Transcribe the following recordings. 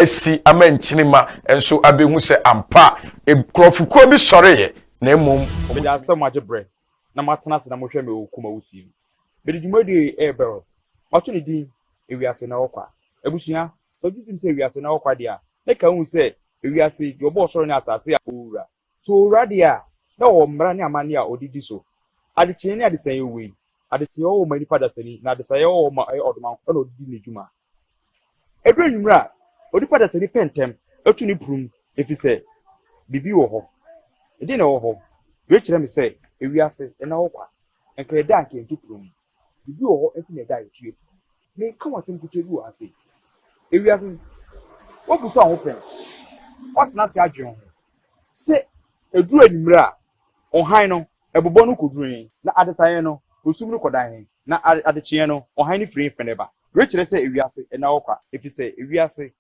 Asi ama nkyirimma nso abɛhu sɛ ampa nkurɔfokuo bi sɔreeɛ, na mmom Mede wɔtumi. asɛm agye berɛ na moatena ase na mohwɛ me wɔ Kumawu TV. Mede dwumadie yi rebrɛ wo. Mato ne din Ewiase Na Ɛwɔ Kwa. Abusua, sɛ wogye tom sɛ ewiase na ɛwɔ kwa deɛ a, na ka hu sɛ ewiase, deɛ ɔbɔɔ ɔsoro ne asase a ɔwɔ wura. Sɛ ɔwɔ wura deɛ a, na ɔwɔ mmara ne amanneɛ a ɔde di so. Adekyeeɛ ne adesaeɛ wei. Adekyeeɛ wɔ hɔ ma nipa dasani, na adesaeɛ wɔ hɔ ma ɛyɛ ɔdomankoma na ɔde di ne dwuma. Ɛduru anwummerɛ a, onipa dasani pɛ ntɛm tu ne purum efisɛ biribi wɔ hɔ. Ɛdeɛn na ɛwɔ hɔ? Wei kyerɛ me sɛ ewiase nna hɔ kwa. Nka ɛda a anka yɛntu purum. Biribi wɔ hɔ nti na ɛda a yɛtu yɛn purum. Mereka wo asɛm ketewa bi wɔ ha sei. Ewiase, woabisa wo ho pɛn? Woatena ase adwene ho sɛ ɛduru anwummerɛ a, ɔhan no, ɛbobɔ no kɔduru he, na adesaeɛ no, osum no kɔda he, na adekyeeɛ no, ɔhan no firi he fɛn ba? Wei kyerɛ sɛ ewiase nna hɔ kwa, efiri sɛ ewiase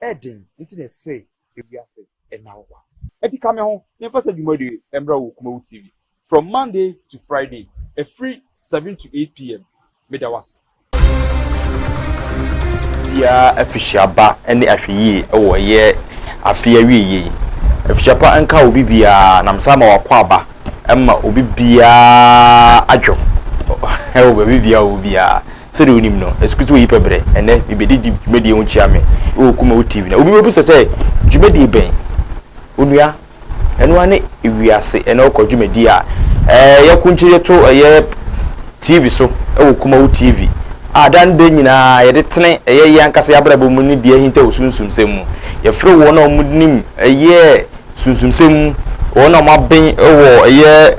yɛ den nti na ɛsɛ ewiase nna hɔ kwa. Enti ka me ho na yɛmfa saa dwumadie yi mmra wɔ Kumawu TV from Monday to Friday ɛfiri 7 to 8 pm. Meda wo ase. Biara afihyia ba ne ahwɛyie wɔ ɛyɛ afe awieɛ yi. Afihyia pa nka obi biara na mesan ma wakɔ aba ma obi biara adwo wɔ baabi biara ɔwɔ biara. Sɛdeɛ wonim no, asukuti wɔ yi pɛ berɛ. Ɛnnɛ mebɛdi dwumadie ho kyia me wɔ Kumawu TV na obi bɛbisa sɛ dwumadie bɛn? Onua, Ɛno ara ne wiase ɛna ɔkɔ dwumadi a yɛkonkyere to ɛyɛ TV so wɔ Kumawu TV a da ne da nyinaa yɛde tene ɛyɛ yɛn ankasa yɛn abrabɔ mu ne deɛ ahinta wɔ sunsumsɛm mu. Yɛfrɛ wɔn a wɔnim ɛyɛ sunsumsɛm mu, wɔn a wɔaben wɔ ɛyɛ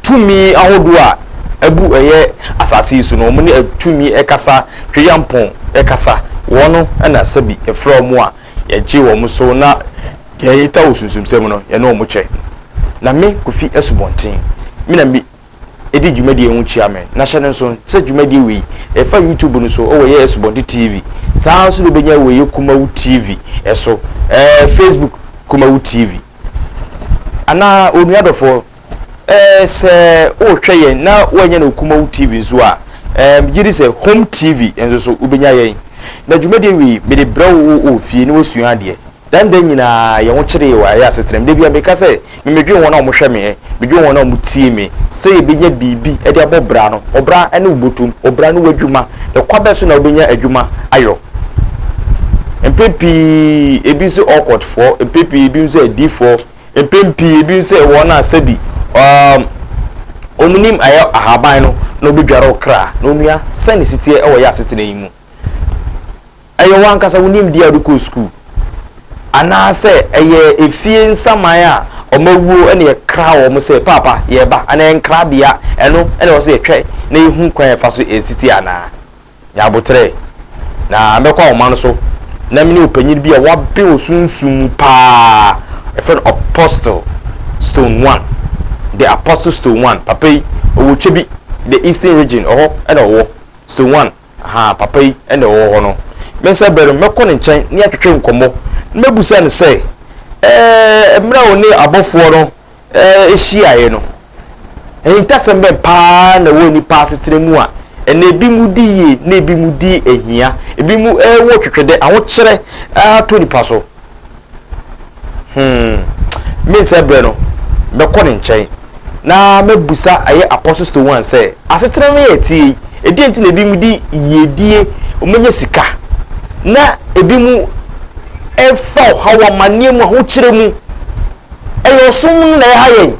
tumi ahodoɔ a abu ɛyɛ asase yi so no, wɔn ne tumi ɛkasa, Tweyampɔn ɛkasa, wɔn na sɛbi yɛfrɛ wɔn a yɛgye wɔn so na deɛ yɛta wɔ sunsumsɛm no, yɛne wɔn kyɛ. Na me, Kofi Asubɔnten, me na me di dwumadie ho kyia me. Na hyɛ no nso sɛ dwumadie wei, ɛfa YouTube no so wɔ yɛ Asubɔnten TV. Saa ara nso na wobɛnya wɔ yɛ Kumawu TV so, ɛɛ Facebook Kumawu TV. Anaa onua dɔfoɔ, ɛɛ sɛ wohwɛ yɛn na woanya no Kumawu TV nso a, ɛɛ megye di sɛ Home TV nso so wobɛnya yɛn. Na dwumadie wei, mede brɛ wo wɔ fie na woasua adeɛ. Dan da nyinaa yɛn ho kyere yɛn wɔ yɛn asetena mu. Da biara meka sɛ, me medwen wɔn a wɔhwɛ me, medwen wɔn a wɔtie me, sɛ yɛbɛnya biribi de abɔ bra no. Ɔbra ne wo bɔtom, ɔbra ne w'adwuma. Ɛkwa bɛn so na wobɛnya adwuma ayɔ? Mpɛn pii ebi nso ɔkɔtfoɔ, mpɛn pii ebi nso adiifoɔ, mpɛn pii ebi nso wɔn a sɛbi um, wɔn nim ayɛ ahaban no na wɔbɛdware wo kra. Na onua, sɛn ne siteɛ wɔ yɛ asetena yi mu? Ɛyɛ w'ankasa wo nimdeɛ a wode kɔɔ sukuu? Anaasɛ ɛyɛ efie nsaman a wɔawuo na yɛkra wɔn sɛ paapa yɛreba anaa ɛyɛ nkrabea ɛno na ɛwɔ sɛ yɛtwɛn na yɛhu kwan a yɛfa so ɛsiti anaa? Nya aboterɛ na mɛkɔ ahoma no so na me ne ɔpanyin bi a waben wɔ sunsum mu paa yɛfrɛ no Apostle Stone One, the Apostle Stone One, papa yi ɔwɔ Kyebi, the Eastern Region, ɛhɔ na ɔwɔ, Stone One. Ahaa, papa yi na ɔwɔ hɔ no. Me nsa berɛ no, mɛkɔ ne nkyɛn ne yɛatwetwe nkɔmmɔ, na mɛbisa no sɛ, Ɛɛ, mmerɛ a ɔne abɔfoɔ no hyiaeɛ no, ahintasɛm bɛn paa na ɛwɔ nnipa asetena mu a ɛnnɛ ebinom di yie na ebinom di ahia, ebinom wɔ twetwedɛ, ahokyerɛ atɔ nnipa so? Hmm, me nsɛ berɛ no, mɛkɔ ne nkyɛn na mɛbusa ɛyɛ Apostle Stone One sɛ, asetena no yɛ ɛteɛ yi, ɛdeɛn nti na ebinom di yiedie, wɔnya sika, na ebinom ɛfa ɔhaw, amanneɛ mu, ahokyerɛ mu? Ɛyɛ ɔsom no na ɛha yɛn,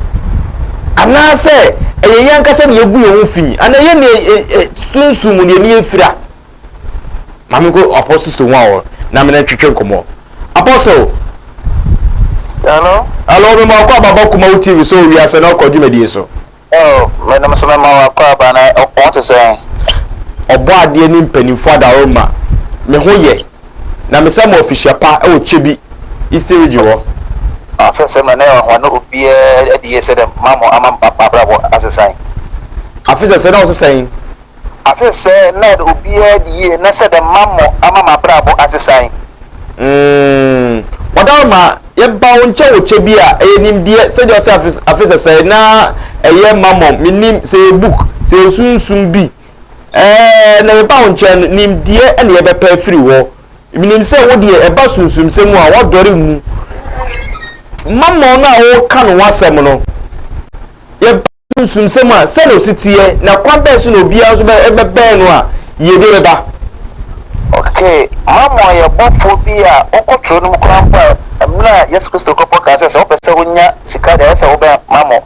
anaasɛ ɛyɛ yɛn ankasa na yɛgu yɛn ho fi, anaa ɛyɛ nea sunsum mu na yɛn ani afira? Ma me nkɔ Apostle Stone One hɔ na me ne no twetwe nkɔmmɔ. Apostle! Hello. Hello, me ma wakɔ aba ba Kumawu TV so wɔ wiase na ɔkɔ dwumadie so. Oh, me nom so me ma wakɔ aba na ɔho te sɛn? Ɔbɔ adeɛ ne mpanimfoɔ adaworoma. Me ho yɛ. Na me san ma ofihyia pa wɔ Kyebi, Eastern Region hɔ. Afei sɛ na ne ɔho ne obiara adi yie sɛ dɛ mamɔ ama m'abrabɔ asesan. Afei sɛ sɛ na ɔsesɛn. Afe sɛɛ na yɛde obiara adi yie na sɛ dɛ mammɔ ama m'abrabɔ asesan. Mm, Ɔdaroma, yɛba wo nkyɛn wɔ kyɛ bi a, ɛyɛ nimdeɛ, sɛdeɛ ɔsɛ afe, afe sɛsɛɛ na ɛyɛ mammɔ, mennim, sɛ ɛyɛ book, sɛ ɛyɛ sunsum bi, ɛɛ, na yɛba wo nkyɛn no, nimdeɛ na yɛbɛpɛ afiri hɔ. Menim sɛ wo deɛ ɛba sunsumsɛm mu a woadɔre mu. Mammon no a woreka ne ho asɛm no, yɛba sunsumsɛm a sɛnea ɔsi teɛ na kwan bɛn so na obiara nso bɛbɛn no a yiedie bɛba. Okay, Mammon yɛ bɔfoɔ bi a wokɔ turo no mu koraa mpo a, mmerɛ a Yesu Kristo kɔbɔ kaa sɛ, sɛ wopɛ sɛ wonya sika deɛ, ɛsɛ sɛ wobɛn Mammon.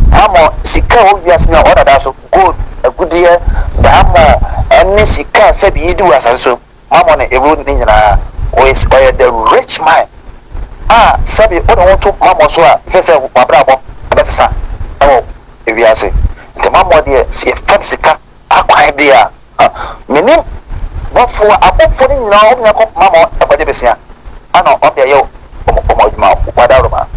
Mammon, sika a ɛwɔ wiase nyinaa ɔdada so, gold, agudeɛ, diamond, ɛne sika a sɛbi yɛdi wɔ asase so. Mammon na ɛrule ne nyinaa. Ɔyɛ ɔyɛ the rich man a sɛbi wode wo to Mammon so a ɛfiri sɛ w'abrabɔ ɛbɛsesa ɛwɔ ewiase. Nti Mammon deɛ sɛ yɛfa no sika akwan deɛ a huh, menim bɔfoɔ abɔfoɔ no nyinaa wɔn nyinaa kɔ Mammon ɛkɔgye besia ana wɔn de ayɛ wɔn wɔn adwuma wadaroma.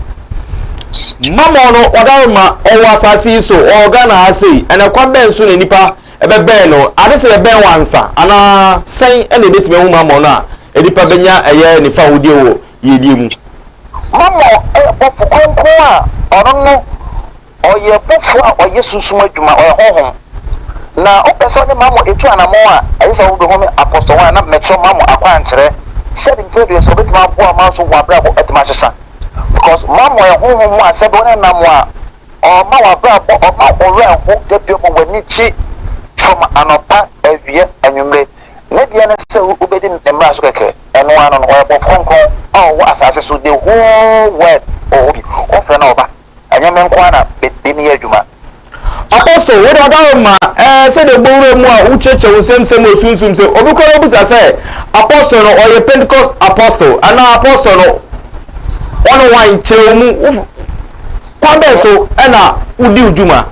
Mammon no wadaroma ɔwɔ asase yi so ɔwɔ Ghana ha sei ɛna kwan bɛn so na nipa Ɛbɛbɛn no, ade sɛ yɛbɛn wo ansa, anaa sɛn na yɛbɛtumi ahu mammon no a nnipa bɛnya ɛyɛ ne fawodeɛ wɔ yiedie mu? Mammon yɛ bɔfo kronkron a ɔno no ɔyɛ bɔfo a ɔyɛ sunsum adwuma, ɔyɛ honhom. Na wopɛ sɛ ɔne Mammon etu anamɔn a, ɛyɛ sɛ wobɛhu me Apostle Wine na mɛkyerɛ Mammon akwankyerɛ sɛde mfeɛ aduasa ɔbɛtumi aboa ma nso w'abrabɔ atumi asesa. Because Mammon yɛ honhom mu a sɛbe wo ne no nam a, Ɔma w'abrabɔ, ɔma wo werɛ ho da bio ma w'ani gye from anɔpa, awia, anwummere. Ne deɛ ne sɛ wobɛdi ne mmara so kɛkɛ, ɛno ara no no, ɔyɛ bɔfo kronkron a ɔwɔ asase so, the whole world ɔwɔ hɔ bi, wofrɛ no a ɔba, ɛnyɛ me nko ara na mede no yɛ adwuma. Apostle, wode ɔdawoma ɛɛ sɛdeɛ wobɔ wura mu a wokyerɛkyerɛ wo nsɛm sɛm wɔ sunsum sɛ obi koraa bɛbisa sɛ apostle no ɔyɛ Pentecost apostle anaa apostle no ɔne hwan kyerɛ wo mu Kwan bɛn so na wodi wo dwuma?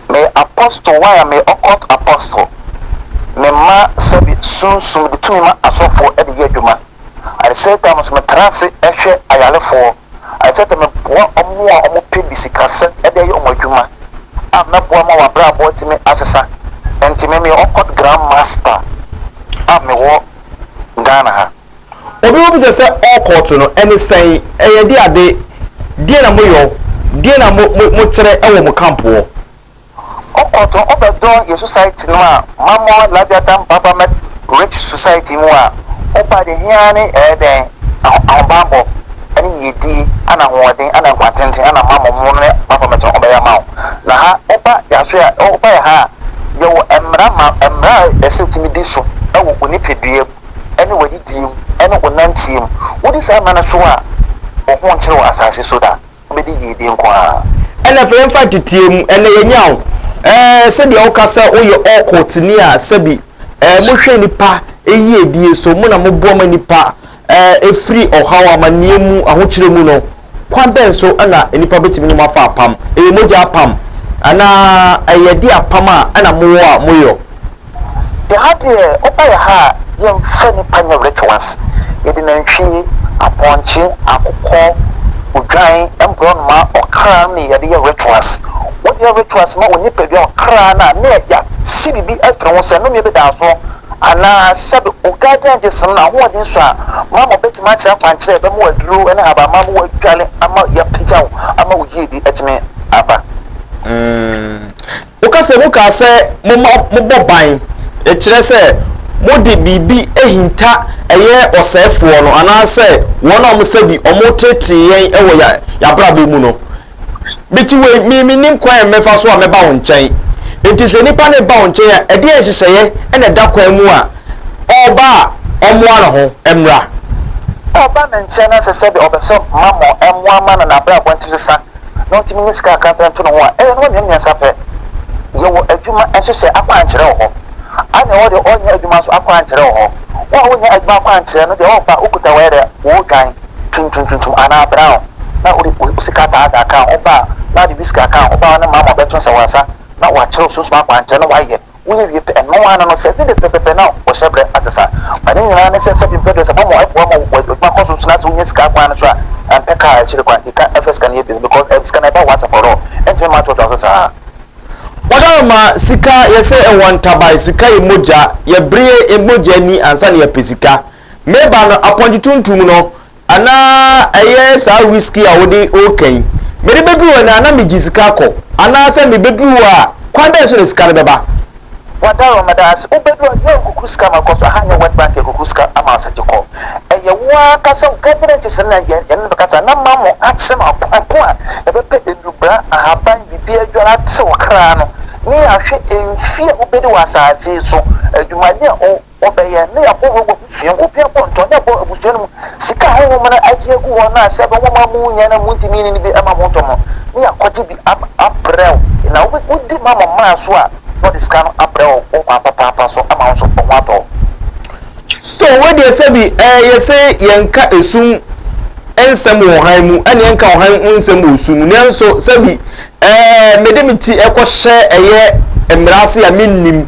Meyɛ apostle why a meyɛ occult apostle me ma sɛbi sunsum de tumi ma asɔfoɔ de yɛ adwuma at the same time nso me tena ase hwɛ ayarefoɔ at the same time me boa ɔmo a ɔmo pɛ bi sikasɛm de ayɛ ɔmo adwuma a mɛboa ma wabrabɔ atumi asesa nti me meyɛ occult grand master a mewɔ Ghana ha. Obi bɛbisa sɛ ɔɔkɔɔto no ɛne sɛn? Ɛyɛ de ade? Deɛn na moyɔ? Deɛn na mo mo mokyerɛ wɔ mo camp hɔ? Ɔkɔɔto no ɔbɛdɔ yɛ society no a Mammon Leviathan Baphomet Rich Society mu a woba deɛ hia ne ɛyɛ dɛn ahobanbɔ ɛne yiyedie ɛna ahoɔden ɛna nkwantenten ɛna Mammon mo ne Baphomet no ɔbɛyɛ ama wo na ha woba yɛaso a woba yɛ ha a yɛwɔ mmara ma mmara a ɛsɛ wotumi di so ɛwɔ onipadua mu. ne w'adidie mu ne wo nanteɛ mu. Wodi saa mmara no so a, wo ho renkyere wɔ asase so da, wobɛdi yiedie nko ara. Ɛna afei yɛmfa nteteɛ mu, ɛnɛ yɛnya wo ɛɛ sɛdeɛ woka sɛ woyɛ ɔkɔtni a sɛbi ɛɛ mohwɛ nipa yiedie so, mo na moboa ma nipa ɛɛ firi ɔhaw, amaneɛ mu, ahokyerɛ mu no, kwan bɛn so na nipa bɛtumi ne mo afa apam? Ɛyɛ mogya apam anaa ɛyɛ de apam a ɛna mowɔ a moyɔ? Yɛ ha deɛ woba yɛ ha a yɛnfa nipa nyɛ rituals, yɛde nantwie, apɔnkye, akokɔ, odwan, mborɔnoma, ɔkra ne yɛde yɛ rituals. Wode yɛ rituals ma wo nipadua ɔkra no a ne yɛase biribi afiri ho sɛ nnome bi da so anaa sɛbe wo guardian angels no n'ahoɔden sua a mama ɔbɛtumi akyerɛ akwankyerɛ a ɛbɛma w'aduro ne habamma ma woadwale ama yɛapagya wo ama wo yiedie atumi aba. Woka sɛ mokaa sɛ momma mobɔ ban, kyerɛ sɛ, mode biribi ahinta ɛyɛ ɔsɛefoɔ no anaasɛ wɔn a wɔsɛbi wɔteetee yɛn wɔ yɛn abrabɔ mu no. Mete wei, me mennim kwan a mɛfa so a mɛba wo nkyɛn. Enti sɛ nipa no reba wo nkyɛn a, ɛdeɛn nhyehyɛeɛ na ɛda kwan mu a ɔreba a ɔmmoa ne ho mmra? Ɔba me nkyɛn na sɛ sɛbi ɔpɛ sɛ mamɔ mmoa ma no n'abrabɔ ntumi sesa na ɔtumi nya sika kakra mfa nto ne ho a, ɛyɛ nnoɔma mmiɛnsa pɛ. Yɛwɔ adwuma nhyehyɛɛ akwankyerɛ wɔ hɔ. Ɛna ɛwɔ deɛ ɔnyɛ adwuma nso akwankyerɛ wɔ hɔ. Wo a wonyɛ adwuma akwankyerɛ no deɛ ɔba wokuta wɔyɛ dɛ wodwan tuntum tuntum anaa brown na wode wo sika taasa aka ho, woba a na wode whisky aka ho, woba a wo ne maama ɔbɛto nsa wɔ nsa na wakyerɛ wo sunsum akwankyerɛ na wayɛ. Woyɛ wie pɛ, ɛno ara no, 7 days pɛpɛpɛ na wo hyɛbrɛ asesa. Ma ne nyinaa ne sɛ, sɛbi mpɛ deɛ sɛ mama ɛboa ma w'adwuma kɔ so nso na sɛ wonya sika kwan no so a, ɛmpɛ car akyiri kwan, di kan ɛfɛ sika no yɛ business because ɛ sika no ɛba once and for all, ɛntumi mma atoatoa so saa. Wɔdaroma sika yɛsɛ ɛwɔ ntaban sika yɛ mogya yɛbere yɛ mogya ani ansa na yɛpɛ sika meba no apɔnkye tuntum no Anaa ɛyɛ saa whisky a wode reka yi, mede bɛduru hɔ no a na megye sika kɔ, anaasɛ mebɛduru hɔ a, kwan bɛn so na sika no bɛba? Wadaro meda ase. Wobɛdu a yɛ nkuku sika ma kɔ so. Aha nyɛ World Bank nkuku sika ama wo sɛ gye kɔ. Ɛyɛ wo ankasa wo gathering kye sɛ na yɛne no bɛkasa na ma mo akyerɛ no akwan ko a yɛbɛpɛ nnubra, ahaban, biribi adware ate wo kra no ne yɛahwɛ mfie a wobɛdi wɔ asase yi so, adwumaden a Wɔbɛyɛ ne yɛabɔ wɔ abusua mu, obi abɔ ntɔ ne abɔ abusua no mu sika a honhom no agye agu hɔ no a sɛ ɛbɛwɔ ma mo nya na montumi nni no bi ma mo ntɔ mo ne yɛakɔgye bi abrɛ wo na wodi ma mo mmaa so a na wɔde sika no abrɛ wo wɔ kwan papaapa so ama wo nso wo ho atɔ wo. So wei deɛ sɛbi ɛɛ yɛse yɛnka esum nsɛm wɔ ɔhan mu ɛne yɛnka ɔhan mu nsɛm wɔ esum mu nanso sɛbi ɛɛ mede me ti ɛkɔhyɛ ɛyɛ mmara ase a mennim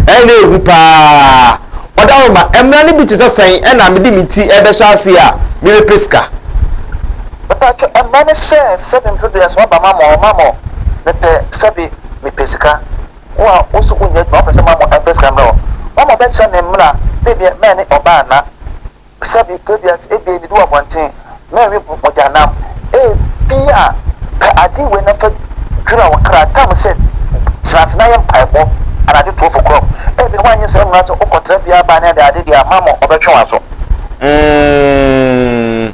Ɛyɛ na ehu paa. Ɔdawoma, mmara no bi te sɛ sɛn ɛna mede me ti ɛbɛhyɛ ase a merebɛpɛ sika? Mepakyɛ, mmara no sɛ sɛbe mepɛ bia sɛ waba mamɔ mamɔ mepɛ sɛbe mepɛ sika wo a wo so wonyɛ adwuma wopɛ sɛ mamɔ ɛmfa sika mmerɛ wo mamɔ bɛkyerɛ me mmara bebia mɛne ɔbaa na Sɛbi, Tobias, ebia edidi wɔ abɔnten, mɛnwe mogyanam. Ebia, pɛ ade wei na fa dwira wo kra, tam sɛ tena ase na yɛ mpaebɔ anadwo 12 o'clock. Ebia woanyɛ saa mmua sɛ wokɔtra biara baa ne ade ade deɛ a, mammɔ ɔbɛtwe w'aso. Mm,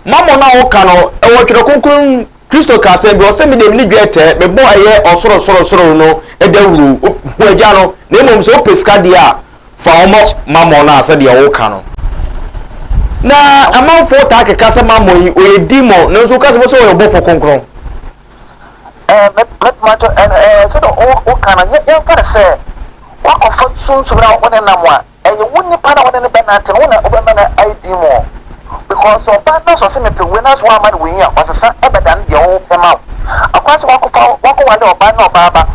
mammɔ no a woka no, ɛwɔ Twerɛ Kronkron mu. Kristo kaa asɛm bi, ɔse, Me deɛ mene dwɛɛtɛ, mebɔ ɛyɛ ɔsoro soro soro no dawuro, hu Agya no, na mmom sɛ wopɛ sika deɛ a, Fa wo mɔ mammon no a sɛdeɛ woka no. Na amanfoɔ taa keka sɛ mammon yi ɔyɛ demon nanso woka sɛ sɛ ɔyɛ ɔbɔfoɔ kronkron. Ɛɛ me me makyɛ ɛɛ sɛdeɛ woka no yɛmfa no sɛ woakɔfa sunsum na wo ne nam a ɛyɛ wo nipa na wo ne no bɛnante no wo na wobɛma no ayɛ demon because ɔba na sɛ ɔsɛ mepɛ wei na sɛ woamma no wei a ɔsesa ɛbɛdane deɛ wopɛ ma wo akwan sɛ wakɔfa wakɔwale ɔbaa na ɔbaa ba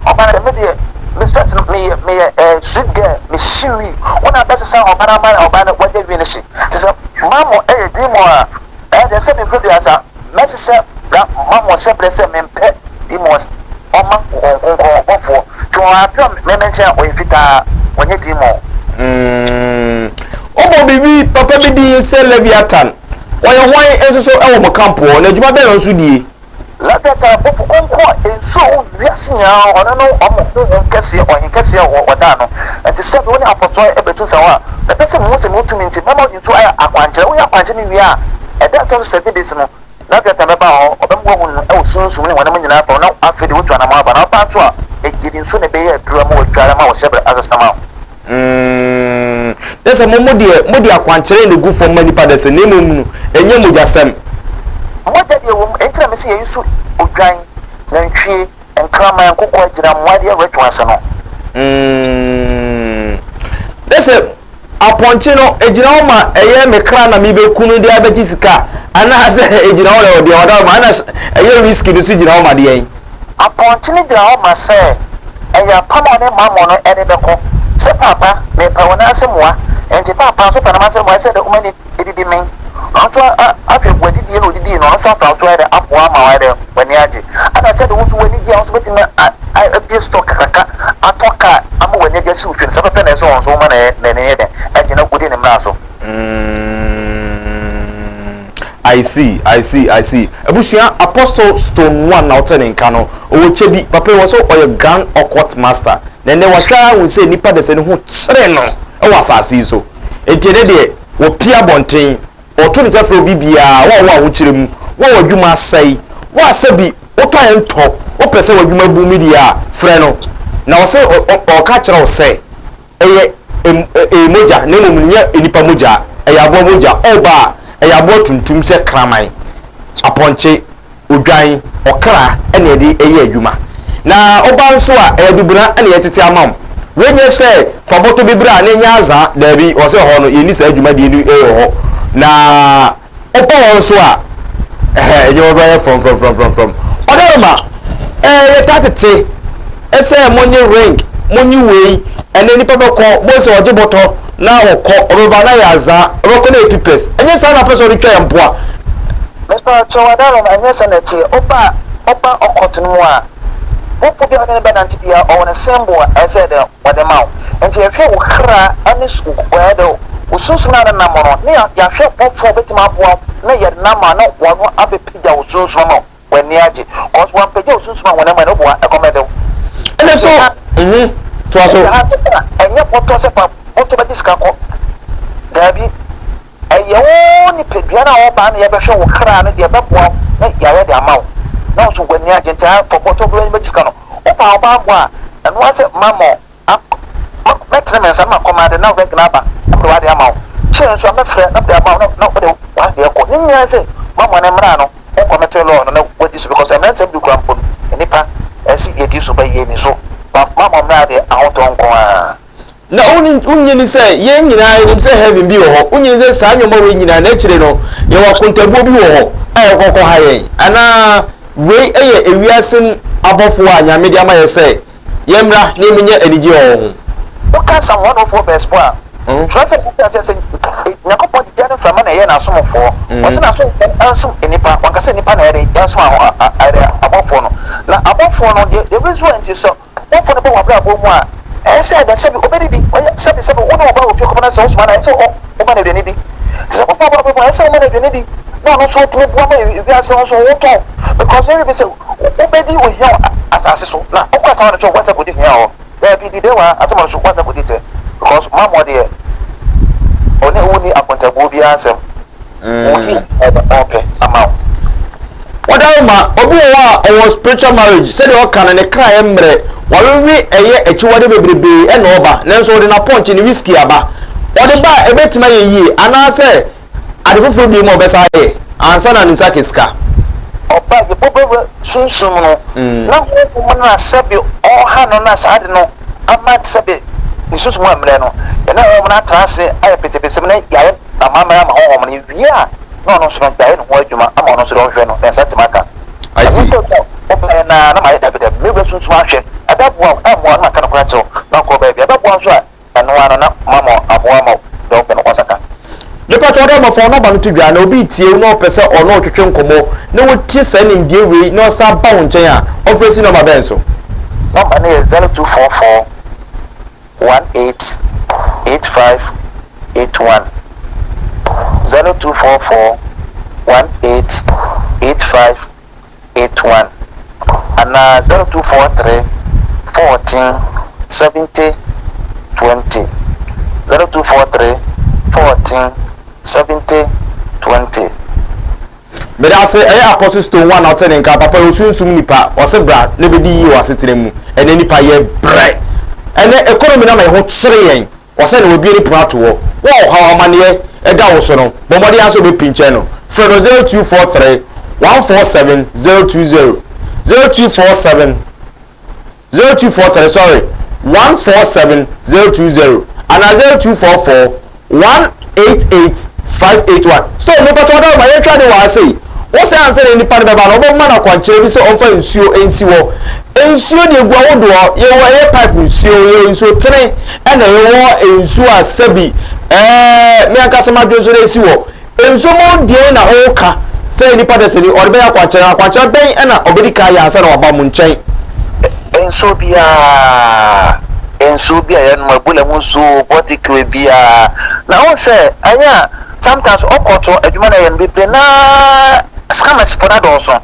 Ɔba no sɛ, Me deɛ, me stress no, meyɛ, meyɛ eh, sweet girl, me hye wii. Wo na abɛsesa ɔba no ama ɔba no wagya wii no hye. Te sɛ mammɔ ɛyɛ demon a, ɛyɛ deɛ sɛ mempɛ biasa, mɛsesa bra mammɔ sɛ berɛ sɛ mempɛ demons. Ɔma Honhom Kronkron ɔbɔfoɔ twe wɔn apem me me nkyɛn a, ɔyɛ fitaa, ɔnyɛ demon. Mm, wobɔ biribi papa bi din sɛ Leviathan. Ɔyɛ hwan nso so wɔ mo camp hɔ, na adwuma bɛn na ɔno nso die? Leviathan abɔfo kronkron a nsu a ɔwɔ wiase nyinaa ɔno ne wɔn honhom kɛseɛ, ɔhen kɛseɛ a wɔda ano. Enti sɛ me wo ne apɔtɔɔ ɛbɛtu nsa hɔ a, mɛpɛ sɛ mehu sɛ mewɔ tumi nti mɛma wode nsuo ayɛ akwankyerɛ. Woyɛ akwankyerɛ no wie a, ɛda a ɛtɔ so 7 days no, Leviathan bɛba hɔ, ɔbɛma woahu no wɔ sunsum ne honam nyinaa fam, na afei de woatu anamɔn aba. Na ɔba nso a, yɛde nsuo na ɛbɛyɛ aduru ama woadware ama wo hyɛberɛ asesa ma wo. Mm, na sɛ mo mo deɛ, mode akwankyerɛ na egu fam ma nnipa dɛ sɛ, na mmom no, ɛnyɛ mogyasɛm. Mogya deɛ wɔ mu, enti na mese yɛyi so odwan, nantwie, nkraman, nkokɔ, agyinamoa deɛ retwe ase no. Mm, na sɛ apɔnkye no, egyina hɔ ma ɛyɛ me kra na mebeku no de abɛgye sika, anaasɛ egyina hɔ deɛ ɔda hɔ ma, ɛna ɛyɛ whisky no nso gyina hɔ ma deɛn? Apɔnkye no gyina hɔ ma sɛ ɛyɛ apam a ɔne Mammon no de bɛkɔ, sɛ, Paapa, mepɛ wo nan ase mmoa. Enti Paapa nso pɛ nam ase mmoa, ɛsɛ dɛ woma no didi men. Ɔno nso ahwɛ w'adidie na ɔdidii no, ɔno nso afa wo so ayɛ dɛ aboa ama wayɛ dɛ w'ani agye. Ɛna sɛdeɛ wo nso w'ani gye a, wo nso bɛtumi abue store kakraka, atɔ kaa ama w'ani agye asi wo fie no, saa pɛpɛ na ɛsɛ sɛ ɔno nso woma n'ani yɛ dɛn agye na wodi ne mmara so. Mm. I see, I see, I see. Abusua, Apostle Stone One na ɔte ne nka no. Ɔwɔ kyɛ bi. Papa yi wɔ so ɔyɛ Grand Occult Master. Na ɛnɛ wahwɛ ara hu sɛ nnipa dasani ho kyere no wɔ asase yi so. Enti ɛnɛ deɛ wɔpie abɔnten, ɔto ne nsa frɛ obi biara, wo a wowɔ ahokyere mu, wo a w'adwuma asɛe, wo a sɛbi wotɔ a ɛntɔ, wopɛ sɛ w'adwuma bu mu deɛ a, frɛ no. Na ɔsɛ ɔka kyerɛ wo sɛ, Ɛyɛ ɛyɛ mogya, na mmom nyɛ nnipa mogya. Ɛyɛ aboa mogya. Ɔba a, ɛyɛ aboa tuntum sɛ kraman, apɔnkye, odwan, ɔkra na yɛde yɛ adwuma. Na ɔba nso a, ɛyɛ adubena na yɛtete ama wo. Wei nyɛ sɛ fa bɔtɔ bi bra na ɛnyɛ azaa, daabi, wɔ sɛ hɔ no yɛnni saa dwumadie no wɔ hɔ. Na Wopɛ wɔn nso a, ɛhɛ, nneɛma bɛyɛ frɔmfrɔmfrɔmfrɔm. Ɔdarima, ɛɛ, yɛtaa tete sɛ monye ring, monye wei, ɛnɛ nipa bɛkɔ, bohu sɛ ɔgye bɔtɔ na ɔkɔ, ɔbɛba na yɛ azaa, ɔbɛkɔ na yɛ pipɛs. Ɛnyɛ saa na apɛ sɛ ɔde twa yɛn mpoa. Mepakyɛw, Ɔdarima, ɛnyɛ sɛ na ɛteɛ. Woba, woba ɔkɔt no mu a, bɔfo bi a wode no bɛnante biara, ɔwɔ ne symbol a ɛsɛ dɛ wɔde ma wo. Ntsi yɛhwɛ wo kra ne ɛɛ dɛ wo sunsum no a ne nam no, ne yɛahwɛ bɔfo a obetumi aboa wo na yɛde no ama na ɔno abɛpagya wo sunsum ama w'ani agye. Cause wɔampagya wo sunsum a honam mu a, no boa ɛkɔm bɛde wo. Ɛna so. Mhm. Toa so. Ɛyɛ ha nso a, ɛnyɛ bɔtɔ sɛ fa bɔtɔ bɛgye sika kɔ. Daabi. Ɛyɛ wo nipadua no a wɔba no yɛbɛhwɛ wo kra no deɛ ɛbɛboa wo na yɛayɛ de ama wo. Na wo nso w'ani agye nti a fa bɔtɔ bɛgye sika no. Wopɛ a ɔbaa bɔ a, ɛno ara sɛ mammɔ Mɛtene me nsa na makɔ m'ade na reg no aba na mede w'ade ama wo. Kyerɛ nso a mɛfrɛ na mede ama wo na wode w'adeɛ kɔ. Ne nyinaa ne sɛ woammɔ ne mmara no, wo nkɔmete law no na woadi so because mmara nsɛm du koraa mpo no nnipa ɛse yɛdi so but yɛnni so. But moammɔ mmara deɛ ahotɔ nko ara. Na wonnye nni sɛ yɛn nyinaa yɛnim sɛ heaven bi wɔ hɔ? Wonnye nni sɛ saa nneɛma wei nyinaa n'akyire no yɛwɔ akontabuo bi wɔ hɔ a ɛkɔ kɔha yɛn? Anaa wei yɛ ewiase mu abɔfoɔ a Nyame de ama yɛ sɛ Yɛmmra na yɛmmɛnya anigyeɛ wɔ wo ho. Woka Psalm 104 verse 4 a, twerɛsɛm no kyerɛ aseɛ sɛ Nyankopɔn de gya ne mframa na ɛyɛɛ n'asomfoɔ. Ɔse n'asomfoɔ no nsom nnipa, wanka sɛ nnipa na ɛyɛ dɛn ɛnsom abɔfoɔ no. Na abɔfoɔ no deɛ the reason why nti sɛ bɔfoɔ no ba w'abrabɔ mu a, ɛyɛ sɛ dɛn sɛbi ɔbɛdidi, ɔyɛ sɛbi sɛbi wo ne wo ba wɔ fie kɔpɛ na sɛ wosoma no a ɛyɛ sɛ woma no aduane di. Nti sɛ bɔfoɔ ba w'abrabɔ mu a ɛyɛ sɛ woma no aduane di na ɔno nso ɔtumi boa ma wiase no nso ho tɔ wo because yɛhwɛ bi sɛ Wobɛdi ohia wɔ asase so na wokɔ asamando so a woansa kɔdi hia hɔ daabi di dɛ wɔ asamando so woansa kɔdi tɛ because mamoa deɛ ɔne wo nni akontabuo biara asɛm wo hia na ɔpɛ ama wo. Wadaroma, obi wɔ hɔ a ɔwɔ spiritual marriage, sɛdeɛ ɔka no ne kra yɛ mmerɛ, wawewe ɛyɛ akyiwade bebrebee ɛna ɔba, nanso ɔde n'apɔnkye, ne whisky aba. Ɔde ba a ɛbɛtumi ayɛ yie anaasɛ Ade foforo bio mu a ɔbɛsan ayɛ ansa na ne nsa aka sika. Ɔba a yɛbɔbɛwura sunsum no, na honhom no a sɛbe ɔreha no na saa ade no ama sɛbe ne sunsum ammrɛ no, yɛne honhom no atra ase ayɛ pɛsɛpɛsɛm na yɛayɛ amammerɛ ama honhom no, yɛwie a na ɔno nso no yɛayɛ ne ho adwuma ama ɔno nso deɛ ɔhwehwɛ no ne nsa atumi aka. I Ɛnyɛ see. sɛ ebia wobɛyɛ no ara na mayɛ dabi dabi, mewura sunsum ahwɛ, ɛbɛboa wo, ɛmmoa wo na maka nokorɛ akyerɛ wo na ɔkɔ baabi, ɛbɛboa wo nso a Ɛno ara no na mama aboa ma deɛ ɔpɛ no wasaka. Mepakyɛ ɔdɔ ma fa wo nɔba no to dwa na obi retie wo na ɔpɛ sɛ ɔne wo twetwe nkɔmmɔ na watie saa nimdeɛ wei na ɔsan ba wo nkyɛn a, ɔmfrɛ nsi nɔba bɛn so? Nɔmba no yɛ 0244 18 85 81, 0244 18 85 81 anaa 0243 14 70 20, 0243 14 70 20. Medase, ɛyɛ Apostle Stone one na ɔte ne nka, papa yɛ osunsum nipa, ɔse bra na bɛdi yie wɔ asetena mu, ɛnɛ nipa yɛ brɛ, ɛnɛ economy no ama yɛn ho kyere yɛn, Ɔsɛ na wabue ne pono ato hɔ. Wo a ɔhaw amaneɛ da wo so no, bɔ mmɔden ara sɛ wobɛpinkyɛn no. Frɛ no 0243 147 020, 0247, 0243, sorry, 147 020 anaa 0244 188 581. Stone, mepatɔ ɔda ma yɛntwa ade wɔ ha sei. Wo sɛ ansa na nipa no bɛba no, wobɛma no akwankyerɛ bi sɛ ɔmfa nsuo nsi hɔ. Nsuo deɛ gu ahodoɔ, yɛwɔ ɛyɛ pipe nsuo, yɛwɔ nsuo tene, ɛna yɛwɔ nsuo a sɛbi ɛɛ me ankasa m'adwene so na esi hɔ. Nsuo mu deɛn na ɔreka sɛ nipa dasani ɔde bɛyɛ akwankyerɛ no? Akwankyerɛ bɛn ɛna ɔbɛdi kan ayɛ ansa na waba mo nkyɛn? Nsuo biara, nsuo bi a yɛnom, abula mu nsuo, bɔtikiri biara. Na wohu sɛ ɛyɛ a Sometimes ɔkɔ to adwuma na ɛyɛ no bebree na scammers fo no adɔɔso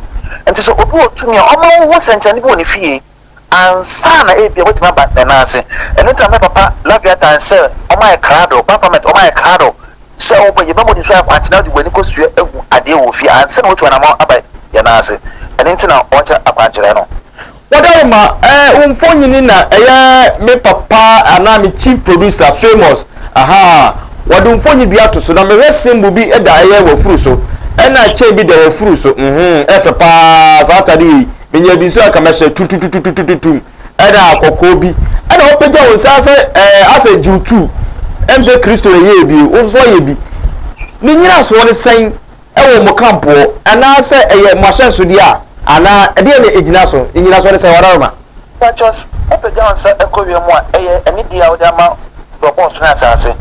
nti sɛ obi wɔ tumi a ɔma wo hu sɛnkyerɛnne bi wɔ ne fie ansa na ebia watumi aba ne nan ase. Ɛno nti na me papa Leviathan sɛ ɔma ayɛ krado, Baphomet ɔma ayɛ krado sɛ ɔbɔ yɛbɛ mmɔden so ayɛ akwankyerɛ na wode w'ani kɔsua ahu adeɛ wɔ fie ansa na watu anamɔn aba yɛn nan ase. Ɛno nti na ɔkyerɛ akwankyerɛ no. Wadaroma eh, wo mfonyini na ɛyɛ me papa anaa me chief producer famous ahaa wɔde wo mfonyin bi ato so na mehwɛ symbol bi da ɛyɛ w'afuru so ɛna chain bi da w'afuru so mhm ɛfɛ paa saa atade wei menya bi nso anka mɛhyɛ tututututututum ɛna kɔkɔɔ bi ɛna wopagya wo nsa sɛ ɛɛ asɛ gyiw tu ɛm sɛ Kristo na ɛyɛɛ bi wo nso ayɛ bi ne nyinasoɔ ne sɛn Ɛwɔ mo kampoɔ, anaa sɛ ɛyɛ mo ahyɛnsodeɛ a, anaa ɛdeɛn na ɛgyina so? Ne nyinasoɔ ne sɛn? W'adaworoma. Pakyɛ, wopagya wo nsa kɔ wiem a, ɛyɛ anidie a wode ama deɛ ɔbɔɔ soro ne asaase.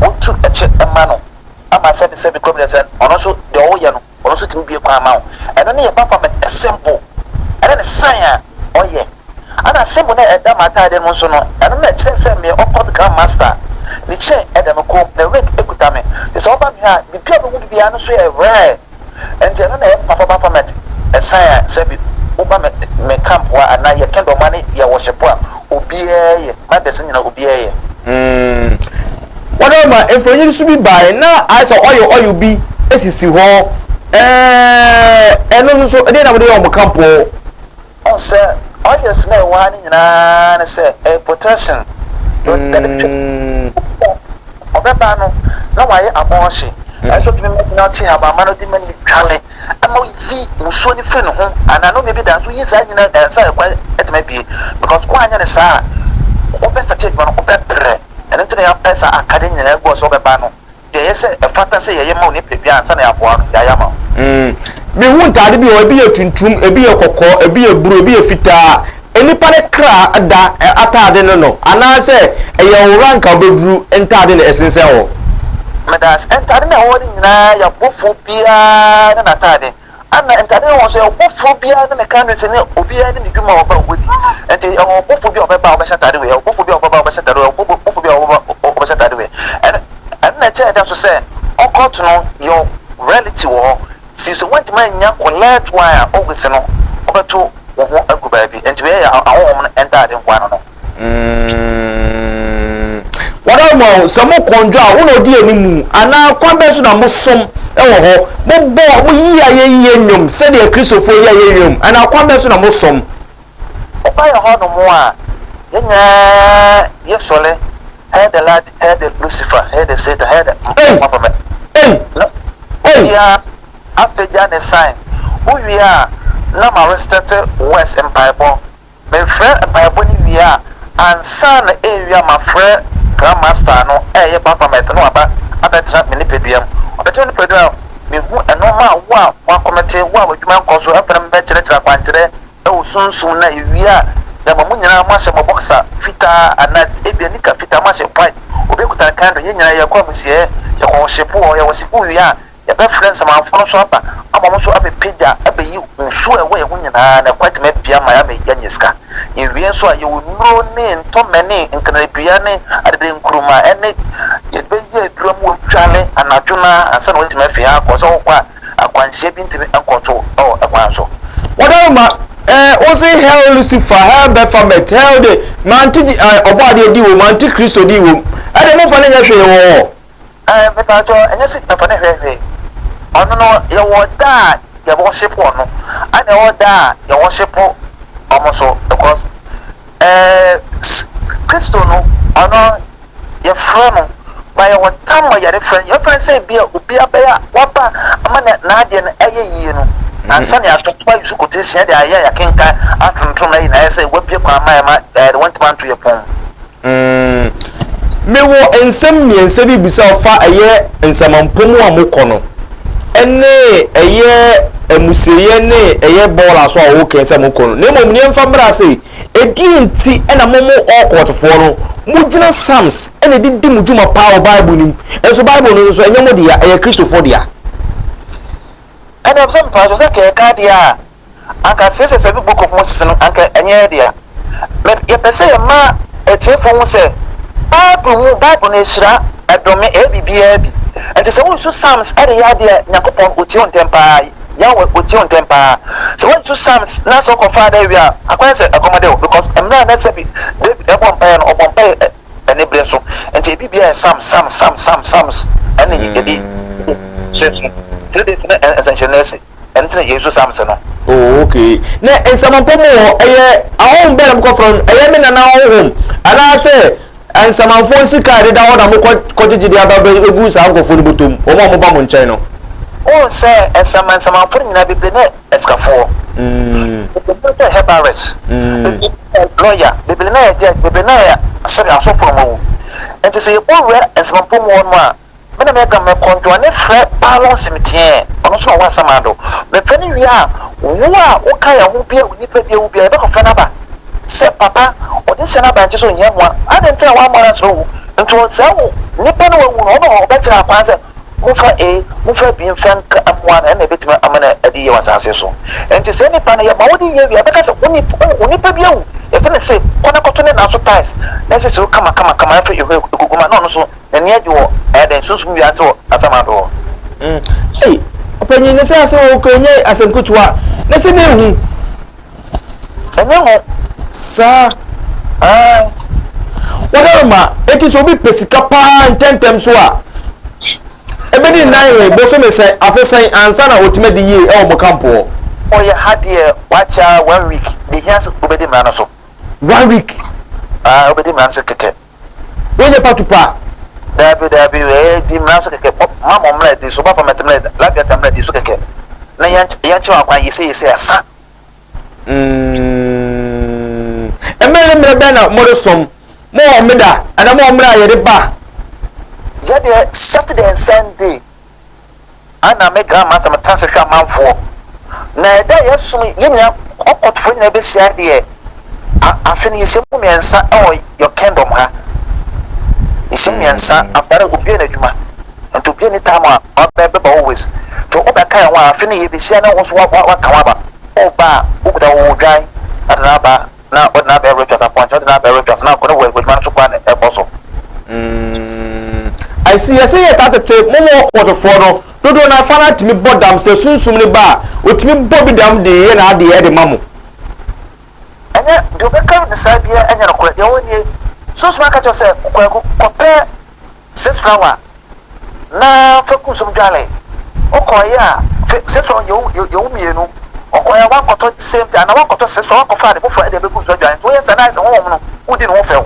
Wotu kyɛ ma no ama sɛbesɛbe kɔ bi sɛ ɔno nso deɛ ɔwoyɛ no, ɔno nso tumi bue kwan ma wo. Ɛno ne yɛ Baphomet symbol, ɛne ne sign a ɔyɛ. Ɛna symbol no a ɛda m'atadeɛ no mu nso no, ɛno na ɛkyerɛ sɛ meyɛ occult grand master. Ne chain ɛda me kɔn mu, na ring kuta me. Nti sɛ woba me hɔ a, biribi a wobɛhu biara no nso yɛ rare. Nti ɛno na ɛyɛ papa Baphomet sign a sɛ bi woba me me camp hɔ a anaa yɛ kingdom ha ne yɛ worship a, obiara yɛ, members no nyinaa obiara yɛ. Mm. Wɔde ma mfonyin nso bi bae na ayɛ sɛ ɔyɛ ɔyɛ bi esisi hɔ. Ɛɛ ɛno nso so ɛdeɛ na wɔde yɛ wɔn kampo. Ɔn sɛ oils na ɛwɔ ha no nyinaa ne sɛ ɛyɛ protection. Mm. Ɔbɛba no na wayɛ abɔɔhye. Ɛsɛ ɔtumi ma na ɔte habamma no de ma no dwale ma oyi musuo no firi ne ho anaa nnome bi da nso yi saa nyina ansa ɛkwan atumi abue because woanyɛ no saa a wobɛstate adwuma no wobɛbrɛ. Ɛno nti na yɛapɛ saa akadeɛ nyinaa agu hɔ sɛ wobɛba no Deɛ ɛyɛ sɛ ɛfata sɛ yɛyɛ ma wo nipadua ansa na yɛaboa no, yɛayɛ ama wo. Mm. Mehu ntaade bi wɔ hɔ, ebi yɛ tuntum, ebi yɛ kɔkɔɔ, ebi yɛ bruu, ebi yɛ fitaa. Nnipa no kra da ataade no no, anaasɛ ɛyɛ wo rank a wobɛduru ntaade na ɛsensɛn hɔ? Medaase. Ntaade no a ɛwɔ hɔ no nyinaa yɛ abɔfoɔ biara ne n'ataade. Ɛna ntade no wɔ nso ɔbɔfoɔ biara ne ne candidate ne obiara ne ne dwuma a ɔba a ɔbɛdi. Nti ɛwɔ ɔbɔfoɔ bi a ɔbɛba a ɔbɛhyɛ atade wei, ɔbɔfoɔ bi a ɔbɛba a ɔbɛhyɛ atade wei, ɔbɔfoɔ bi a ɔbɛba a ɔbɛhyɛ atade wei. Ɛno ɛno na ɛkyɛɛ dɛ nso sɛ ɔkɔɔto no yɛ reality wɔ hɔ. Nti sɛ woantumi annya collect one a always no wobɛto wo ho agu baabi. Nti wei yɛ ahonhom no ntade nkoa no no. Mm. Wɔda mo sɛ mo kɔndwo a wo na ɔdi anim anaa kwan bɛn so na mosom wɔ hɔ? Mobɔ moyi ayɛyie nnwom sɛdeɛ Kristofoɔ yi ayɛ nnwom anaa kwan bɛn so na mosom? Woba yɛ hɔ nom a, yɛn nyinaa yɛ sɔre, Hail the light, hail the Lucifer, hail the Satan, hail the Ei! Baphomet. Ei! Na Ei! obiara apagya ne sign. Wowie a, na ma restarte words mpaebɔ. Mefrɛ mpaebɔ no wie a, ansa na ewie a mafrɛ Grand Master no a ɛyɛ Baphomet na waba abɛtena me nipadua mu. Ɔbɛtena me nipadua mu a, mehu nnoɔma a wo a woakɔmɛte, wo a w'adwuma nkɔ so, ɛfɛ na mebɛkyerɛkyerɛ akwankyerɛ wɔ sunsum na ewie a, yɛama mo nyinaa moahyɛ mo boxer fitaa anaa ebia nika fitaa, moahyɛ white, obi kuta ne candle, yɛn nyinaa yɛkɔ amusieɛ, yɛkɔ worship hɔ, yɛ worship wie a, Yɛbɛfrɛ nsamanfo no nso aba ama wɔn nso abɛpagya abɛyi nsuo a ɛwɔ yɛn ho nyinaa na ɛkwan atumi abue ama yɛn ama yɛanya sika. Yɛwie nso a, yɛwɔ nnuro ne ntɔmmɛ ne nkanadua ne adedenkuruma ne yɛbɛyɛ aduro ama wɔadwale anadwo no ara ansa na wɔatumi afi ha akɔ. Sɛ wokɔ a, akwanhyia bi ntumi nkɔto wɔ kwan so. Wɔdawoma, eh, wose hail Lucifer, hail Baphomet, hail de, mante eh, ɔbɔadeɛ di wom, mante Kristo di wom, ɛde momfa no nyɛ hwee wɔ hɔ. Ɛɛ mepaatwɔ ɛnyɛ sɛ yɛfa no hwɛ hwee ɔno no yɛwɔ da a yɛ worship ɔno ɛna yɛwɔ da a yɛ worship ɔmo so because ɛɛ Kristo no ɔno yɛfrɛ no ba yɛwɔ tam a yɛde frɛ no yɛfrɛ no sɛ bi a obi abɛyɛ a waba ama na n'adeɛ no ɛyɛ yie no ansa na yɛato pa yusu quotation de ayɛ yɛakenkan atontom na yɛ na ayɛ sɛ wabie kwan ma yɛ ma ɛɛ wɔntumi anto yɛ pɔn. Mm, mewɔ nsɛm mmiɛnsa bi bisa wo fa ɛyɛ nsamanpɔ mu a mokɔ no, ɛne ɛyɛ amusieɛ ne ɛyɛ bɔɔla so a wokɛn sɛ mokɔ no. Na mmom neɛ mfa mmra ase, ɛdeɛn nti na mo mo ɔkɔɔtofoɔ no, mogyina Psalms ɛna ɛde di mo dwuma paa wɔ Bible no mu, nso Bible no nso so ɛnyɛ mo dea, ɛyɛ Kristofoɔ dea. Ɛna sɛ mpakyɛw sɛ kɛɛka deɛ a Anka sɛ sɛ Book of Moses no, anka ɛnyɛ yɛn dea. But yɛpɛ sɛ yɛma atiefo hu sɛ Bible mu, Bible no ehyira, ɛdome, ɛyɛ biribiara bi. Nti sɛ woresu Psalms de yɛ adeɛ a, Nyankopɔn otie wo ntɛm paa, Yahweh otie wo ntɛm paa. Sɛ woansu Psalms na sɛ wokɔfa ada wie a, akɔyɛ sɛ ɛkɔm de wo because mmerɛ a na sɛbi David ɛbɔ mpaeɛ no, ɔbɔ mpaeɛ aniberɛ so. Nti ebi biara yɛ Psalms, Psalms, Psalms, Psalms, Psalms ɛne yɛde hyɛ 3 days na nsɛnkyerɛnne asi. Ɛno nti na Yesu sam se no. Oh, okay. Na nsamanpɔ mu hɔ, ɛyɛ ahonhom bɛn na mokɔfrɛ no? Ɛyɛ me nana ahonhom, anaasɛ nsamanfoɔ nsika a ɛdeda hɔ na mokɔ kɔgyegye de aba bɛgu saa nkurɔfoɔ no bɔtɔ mu, wɔn a wɔba mo nkyɛn no? Wohu sɛ nsaman nsamanfoɔ no nyinaa bebree no yɛ asikafoɔ. Bebree no yɛ herbalist. Bebree no yɛ lawyer. Bebree no yɛ judge. Bebree no yɛ sɛdeɛ asɔfoɔ no wɔawu. Nti sɛ yɛbɔ wura nsamanpɔ mu hɔ nom a, Me na meka me kɔndwoane frɛ Paalon Simitiɛɛ, ɔno nso na ɔwɔ Asamando. Mefrɛ no wie a, wo a woka yɛn ho bi a onipa bi awu biara, yɛbɛkɔfrɛ no aba sɛ, Papa, ɔde hyɛ no aba nti sɛ ohia mmoa. Adɛn nti na woammɔ no ansrɛ owu? Nti ɔsɛe wo nipa no wawu no, ɔno ɔbɛkyerɛ akwan sɛ, Momfa A, momfa B mfa nka mmoa no, ɛno na ɛbɛtumi ama no adi yie wɔ asase so. Nti saa nipa no, yɛma wode yie wie a, yɛbɛka sɛ, Wo nipa bi awu, yɛfrɛ no sei, kɔ na kɔto ne nan so tiles na sisi wo kamakamakama, afei ɛhɔ ɛgugu ma na ɔno nso N'ani agye wɔ ɛyɛ dɛn sunsum wiase wɔ asamando hɔ. Mm. Ei, ɔpanyin ne sɛ asɛm a wokura nyɛ asɛm ketewa na sɛ na ehu. Ɛnyɛ ho. Saa. Ae. Wɔdaroma, eti sɛ obi pɛ sika paa ntɛntɛm so a, ebedi nnan he, bosome sɛn, afe sɛn ansa na otumi adi yie ɛwɔ mo kampo hɔ? Ɔyɛ ha deɛ wakyɛ ara one week, deɛ ehia sɛ wobɛdi mmara no so. One week? Ae, wobɛdi mmara no so kɛkɛ. Wonyɛ patupa? Daabi, daabi, ɛɛ di mmara so kɛkɛ, ma mo mmara di so, ba fam mmara, Labiata mmara di so kɛkɛ, na yɛnkyerɛ wɔn akwan, yese yese asa. Mm. Mmerɛ ne mmerɛ bɛn na moresom? Mo wɔ homeda anaa mo wɔ mmerɛ a yɛde ba? Yɛdeɛ Saturday and Sunday ana me grandmaster me tena ase hwɛ amanfoɔ na ɛda a yɛsom yɛn nyinaa ɔkɔtofoɔ nyinaa bɛhyia deɛ afe no yɛhyɛ mu mmiɛnsa ɛwɔ your kingdom ha yɛhyɛ mu mmiɛnsa after that obiara n'adwuma nti obiara ni time a ɔbɛba always nti wobɛka yɛn ho a afe no yɛbɛhyia na wo nso waka ho aba woba a wokuta wo dwan na de no aba na wɔde no abɛyɛ rituals apɔnkye wɔde no abɛyɛ rituals na akɔ ne wɔ adwuma no so koraa na ɛkɔ so. Mm, I see. Yɛsɛ yɛ taa tete mo mo ɔkɔtofoɔ no dodoɔ no afa no atumi bɔ dam sɛ sunsum no ba a ɔtumi bɔ bi dam de yɛ n'adeɛ de ma mo. Ɛnyɛ deɛ ɔbɛka no saa biara ɛnyɛ nokorɛ deɛ ɔwɔ nie sunsum aka kyerɛ sɛ kwaku kɔpɛ Six flower na fa gu nsuom dwale. Wokɔeɛ a, fe six flower yɛ wo yɛ wo mmienu. Ɔkɔeɛ a wankɔtɔ same thing anaa wankɔtɔ six flower wankɔfa ade foforɔ de abɛgu nsuo adwale. Nti woyɛ saa na ayɛ sɛ honhom no wodi ne ho fɛw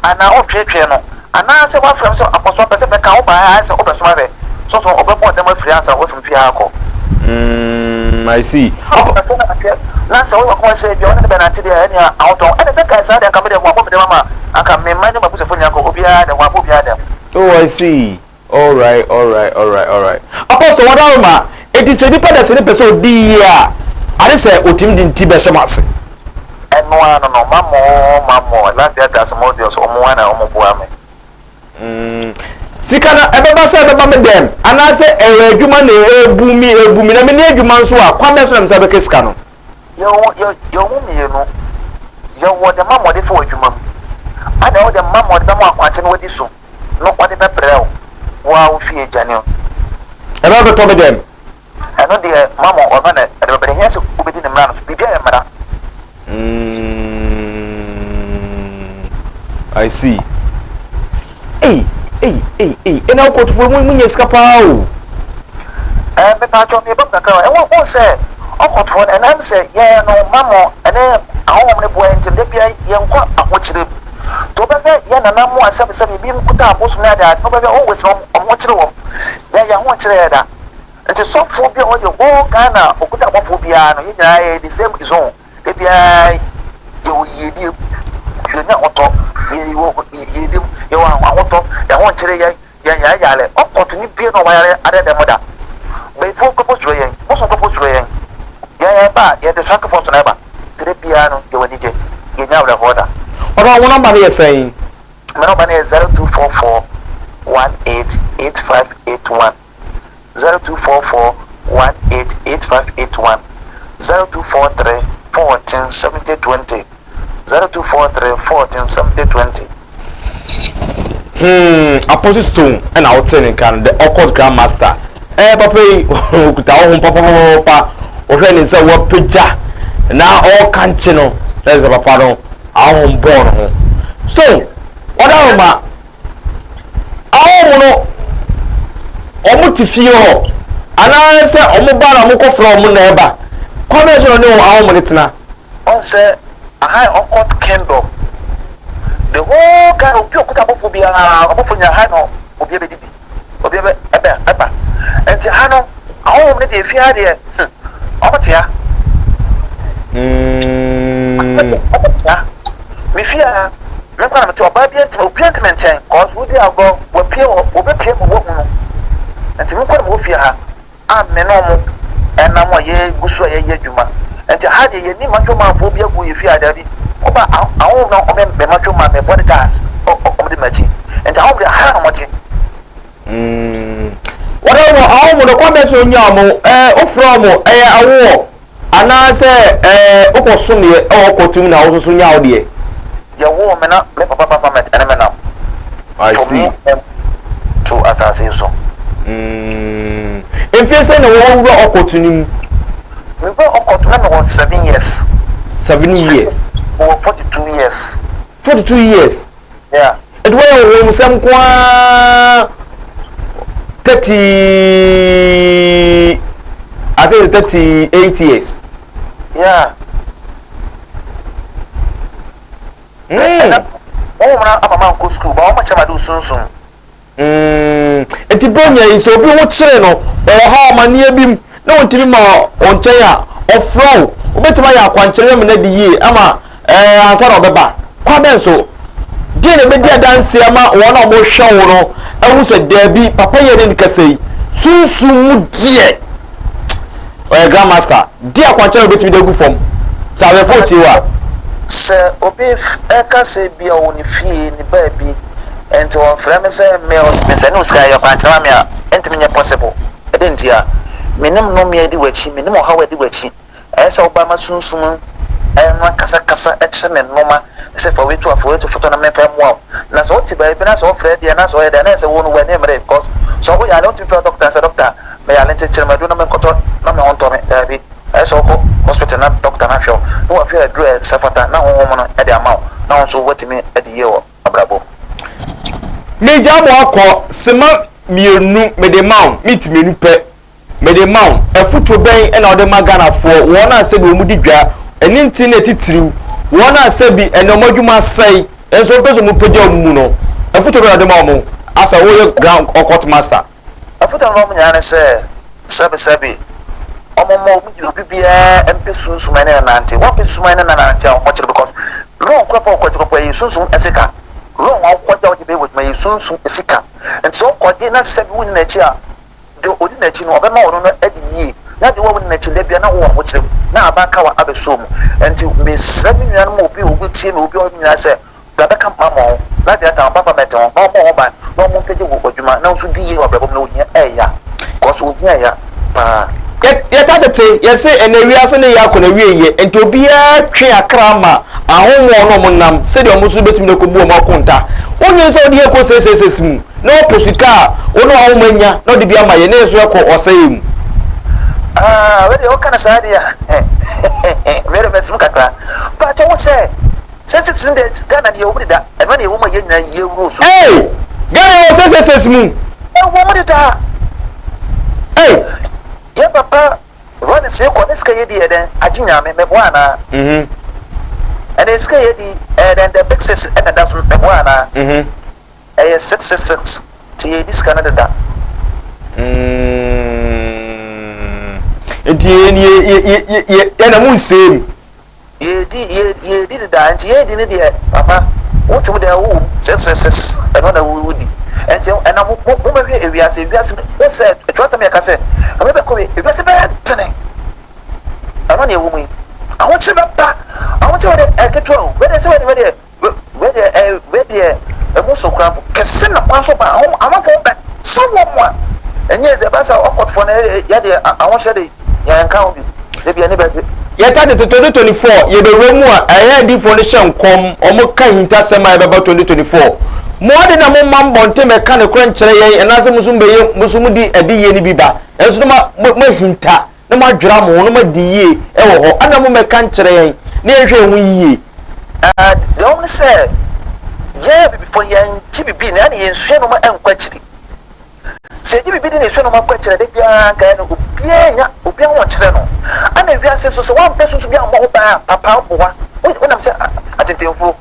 anaa wotweetwee no anaasɛ woafrɛ me sɛ akɔsoa pɛ sɛ bɛka wo baeɛ a ayɛ sɛ wobɛsom ahwɛ so so ɔbɛbɔ dam afiri ansa wafiri fie ha akɔ. Mm, I see. Ɔpɛ na ahwɛ na sɛ woyɛ ɔkoma sɛ ebia ɔne no bɛnante deɛ a ɛnneɛ ahotɔ. Ɛnna sɛ kae saa deɛ anka me deɛ wɔabɔ me dam ama anka me mma ne m'abusuafoɔ nyinaa anka obiara dɛm wɔabɔ obiara dam. Oh, I see. All right, all right, all right, all right. Apostle Wadaroma, eti sɛ nipa da sɛ ne pɛ sɛ odi yie a, ade sɛ otumi de nti bɛhyɛ mo ase. Ɛno ara no no, mamo oo mamo, Last Theatre Asomodios, wɔn ara na wɔboa me. Mm. Sika no ɛbɛba sɛ ɛbɛba me dɛm anaasɛ ɛyɛ adwuma na ɛrebu mi ɛrebu mi na menni adwuma nso a kwan bɛn so na me nsa bɛka sika no? Yɛwɔ yɛ yɛwɔ mu mmienu. Yɛwɔ deɛ ma wɔde fa w'adwuma mu, ɛna ɛwɔ deɛ ma wɔde bɛma akwankyɛ na wadi so no wɔde bɛbrɛ wo wo ara wo fie aduane o. Ɛbɛba bɛtɔ me dɛm. Ɛno deɛ ma mo ɔno na ɛde bɛba, deɛ ɛhia sɛ wobɛdi ne mmara no so, biribiara yɛ mmara. Mm, I see. Ei, ei, ei, ei, ɛna wokɔtofo mu munya sika paa o. Eh, mepatwɔ meba mu kakra o. Ɛwɔ ho sɛ ɔkɔtofoɔ no ɛnam sɛ yɛn no mamɔ ɛne ahonhom no boa nti no da bia yɛnkɔ ahokyere mu. Nti wobɛhwɛ yɛn nana mo a sɛbesɛbe ebi kuta abosom ne ade ade no wobɛhwɛ always no wɔn ho kyere wɔn. Yɛn yɛn ho nkyere yɛn da. Nti sɔfoɔ bi a ɔwɔ the whole Ghana a ɔkuta abɔfoɔ biara no yɛn nyinaa yɛyɛ the same zone da biara yɛwɔ yiedie mu yɛnya ahotɔ yɛwɔ yiedie mu yɛwɔ ahotɔ yɛn ho nkyere yɛn yɛn yɛn yare ɔkɔto ne bie na ɔwayare adɛ dɛm da bɛyifoɔ nkurɔfoɔ suro yɛn bosom nkurɔfoɔ suro yɛn yɛn yɛn ba a yɛde sakefoɔ so na ɛba nti da biara no yɛwɔ anigye yɛnya awerɛhoɔ da. Ɔdɔ wo nɔmba no yɛ sɛn? Me nɔmba no yɛ 0244 18 8581. 0244 18 8581, 0243 14 70 20, 0243 14 70 20. Hmm, Apostle Stone ɛna wote ne nka no, the occult grandmaster. Eh, papa yi, okuta wo ho papapapa. Wohwɛ ne nsa wapagya na ɔreka nkye no, na ɛsɛ papa no ahom bɔɔ no ho. Stone, wɔda no ma Ahɔho no, wɔte fie hɔ anaasɛ wɔba na wɔkɔfrɛ wɔn na ɛba? Kwan bɛn so na ɔne ahɔho no tena? Ɔn sɛ aha yɛ occult kingdom the whole Ghana obi a ɔkuta abɔfoɔ biara abɔfoɔ nyinaa ha na obi abɛdidi obi abɛ ɛbɛ ɛba nti ha no ahɔhom no deɛ efie ha deɛ hmm wɔn te ha wɔn te ha me fie ha. Me nko na mete ɔbaa biara ntumi obiara ntumi nkyɛn cause wodi agorɔ wapue wɔ wɔbɛpue ma woahu no nti me nko na mewɔ fie ha a me ne ɔmo ɛnam a yɛgu so a yɛyɛ adwuma nti ha deɛ yɛnni macho manfoɔ bi agu yɛ fie ha daabi woba ahonhom na ɔmo yɛ me macho man me body guards ɔmo di m'akyi nti ahonhom deɛ ha na ɔmo te. Mm. Wɔn a ahonhom no kwan bɛ so nya ɔmo ɛɛ wofrɛ ɔmo ɛyɛ awoɔ. Anaasɛ ɛɛ wokɔsom yɛ wɔ kɔto mu na wo nso so nya wo deɛ. Yɛwoo me na me papa Baphomet ne me nam. I To see. me to asase yi so. Mm. Mfie sɛn na wɔwura ɔkɔto no mu? Mewura ɔkɔto na mewɔ 7 years. 7 years. Mewɔ 42 years. 42 years. Yeah. Nti wɔyɛ honhomsɛm nko ara 30 I think 38 years. Yeah. Ɛna wɔn mu ama ma nkɔ sukuu ba wɔn kyerɛ ma de osunsun. Nti Bronya yi sɛ obi ho kyere no, ɔwɔ haw amanneɛ bi mu na ɔntumi ma wo nkyɛn a, ɔfrɛ wo. Wobɛtumi ayɛ akwankyerɛ ama no adi yie ama ɛɛ ansa na ɔbɛba. Kwan bɛn so? Deɛ na ɛbɛdi adanseɛ ama wɔn a wɔhwɛ wo no ahu sɛ daabi, papa yi a ɛne no kasa yi, sunsum mu deɛ ɔyɛ grandmaster. Di akwankyerɛ a wobɛtumi de agu fam sɛ awɛfoɔ tie wo a. Sɛ obi ka sɛ ebia ɔwɔ ne fie, ne baabi, nti ɔfrɛ me sɛ me mesɛne wo sika yɛ akwankyerɛ ma me a, ɛntumi nyɛ possible. Ɛdɛn ntia? Menim nnome a ɛdi w'akyi, menim ɔhaw a ɛdi w'akyi. Ɛyɛ sɛ woba ma sunsum no ankasa kasa kyerɛ me nnoɔma sɛ fa wei to ha, fa wei to foto na memfa mmoa wo. Na sɛ wote baabi na sɛ wɔfrɛ deɛ na sɛ ɔyɛ deɛ na ɛyɛ sɛ wo no w'ani mmere because sɛ woyare a wontumi frɛ doctor sɛ doctor Meyare nti kyerɛ me aduro na menkɔtɔ na me ho ntɔ me. Daabi. Ɛyɛ sɛ wokɔ hospital na doctor no ahwɛ wo na wahwɛ aduro a ɛsɛ fata na honhom no de ama wo na wo nso woatumi adi yie wɔ abrabɔ mu. Megya mo akɔ, sema mienu mede ma wo, meat mienu pɛ mede ma wo, afutuo bɛn na wode ma Ghanafoɔ, wɔn a sɛbi wɔn di dwa, ɛne nti ne titiriw, wɔn a sɛbi ɛnɛ wɔn adwuma asɛe, nso wɔpɛ sɛ wɔn pagya wɔn mu no, afutuo bɛn na wode ma wɔn, asɛ woyɛ Grand Occult Master? Afotu a mema wɔn nyinaa ne sɛ, sɛbesɛbe, wɔmmɔ wɔn gye obi biara mpɛ sunsum ne no nante. Wɔmpɛ sunsum ne no nante a, wɔkyere because loan kora pɔ wɔkɔgye kɔkɔ ɛyɛ sunsum sika. Loan a wokɔgye a wode bɛyɛ w'adwuma ɛyɛ sunsum sika. Nti sɛ wokɔgye na sɛbe wonni n'akyi a, deɛ ɔdi n'akyi no ɔbɛma ɔno no adi yie. Na deɛ wonni n'akyi no da biara na wowɔ ahokyere mu na aba kawa abɛsɔ mu. Nti mesrɛ me nuanom obi a obi tie me obi a ɔhwɛ me nyinaa sɛ, Bra bɛka ma ho, na dwen ata government ho, na wɔbɔ ho ban, na wɔn mpagye wo adwuma, na wo nso di yie wɔ abrabɔ mu, na ohia ɛɛya, cos ohia ɛya paa. Yɛta tete, yɛse ɛnɛ wiase no yɛ akɔ n'awieyɛ, nti obiara twe akra ma ahonhoɔ no wɔn nam sɛdeɛ wɔn nso bɛtumi de akɔbu wɔn akonta. Wonnwen sɛ wode yɛn kɔ SSS mu na wɔpɛ sika a wo ne w'ahoma nya na wɔde bi ama yɛn na yɛn nso yɛkɔ ɔsɛeɛ mu. Ah, wei deɛ woka no saa deɛ a, me deɛ mɛsem kakra. Pakyɛ wo sɛ Sɛsɛsɛ deɛ Ghana deɛ wɔn deda ɛno na ɛwɔ mu a yɛn nyinaa yɛ wuro so. Hey! Ghana wɔ sɛsɛsɛs mu. Ɛwɔ mu deda. Hey! Yɛ papa Ronnie se kɔ ne sika yɛ di yɛ dɛn agye nyame mɛboa anaa? Mhm. Ɛnɛ sika yɛ di ɛyɛ dɛn the big six ɛna da so mɛboa anaa? Mhm. Ɛyɛ 666 ti yɛ di sika no deda. Mm. Nti yɛ yɛ yɛ yɛ yɛ yɛ na mu nsɛm. Yɛredi yɛ yɛredi dedaa nti yɛredi no deɛ papa wotum dɛ wowɔ mu sesesese ɛno na wodi nti ɛna mo mo mobɛhwɛ ewiase ewiase no wo sɛ twerɛsɛm yɛ ka sɛ ɛmɛ bɛkɔ wie ewiase bɛyɛ dene ɛno na ɛwɔ mu yi ahokyere bɛba ahokyere wɔ deɛ ɛketewa o wɛ deɛ sɛ wɛ deɛ wɛ deɛ Wei deɛ ɛ wei deɛ ɛmu so koraa mpo kɛse na kwan so ba ahom amanfoɔ bɛ sɛ wɔn a ɛnyɛ sɛ ɛba sɛ ɔkɔtfoɔ no yɛ deɛ ahohyɛ de yɛn nka ho bi ebi ani bɛgye. Yɛka tete 2024 yɛbɛwura mu a ɛyɛ adiifoɔ no hyɛ nkɔm wɔn ka ahintasɛm a ɛbɛba 2024 mo ade na mo mma mbɔnten mɛka nokorɛ nkyerɛ yɛn anaasɛ mo nso mobɛyɛ mo nso mode adiyie no bi ba nanso no mo moahinta na moadwera mo ho na moadi yie wɔ hɔ, adɛn na mommɛka nkyerɛ yɛn na yɛnhwɛ yɛn ho yie? Ɛɛ, deɛ ɛwɔ mu ne sɛ, yɛn abibifoɔ no, yɛngye biribi nni, ɛna yɛnsua nnoɔma nkɔ akyiri. Sɛ yɛgye biribi di na yɛsua nnoɔma kɔ akyiri a, da biara nka ɛno obiara nnya, obiara ho nkyerɛ no. Ɛna wiase nso, sɛ woampɛ sunsun bi ammɔ ho ban a, papa woboa, wonam sɛ atentenfuo.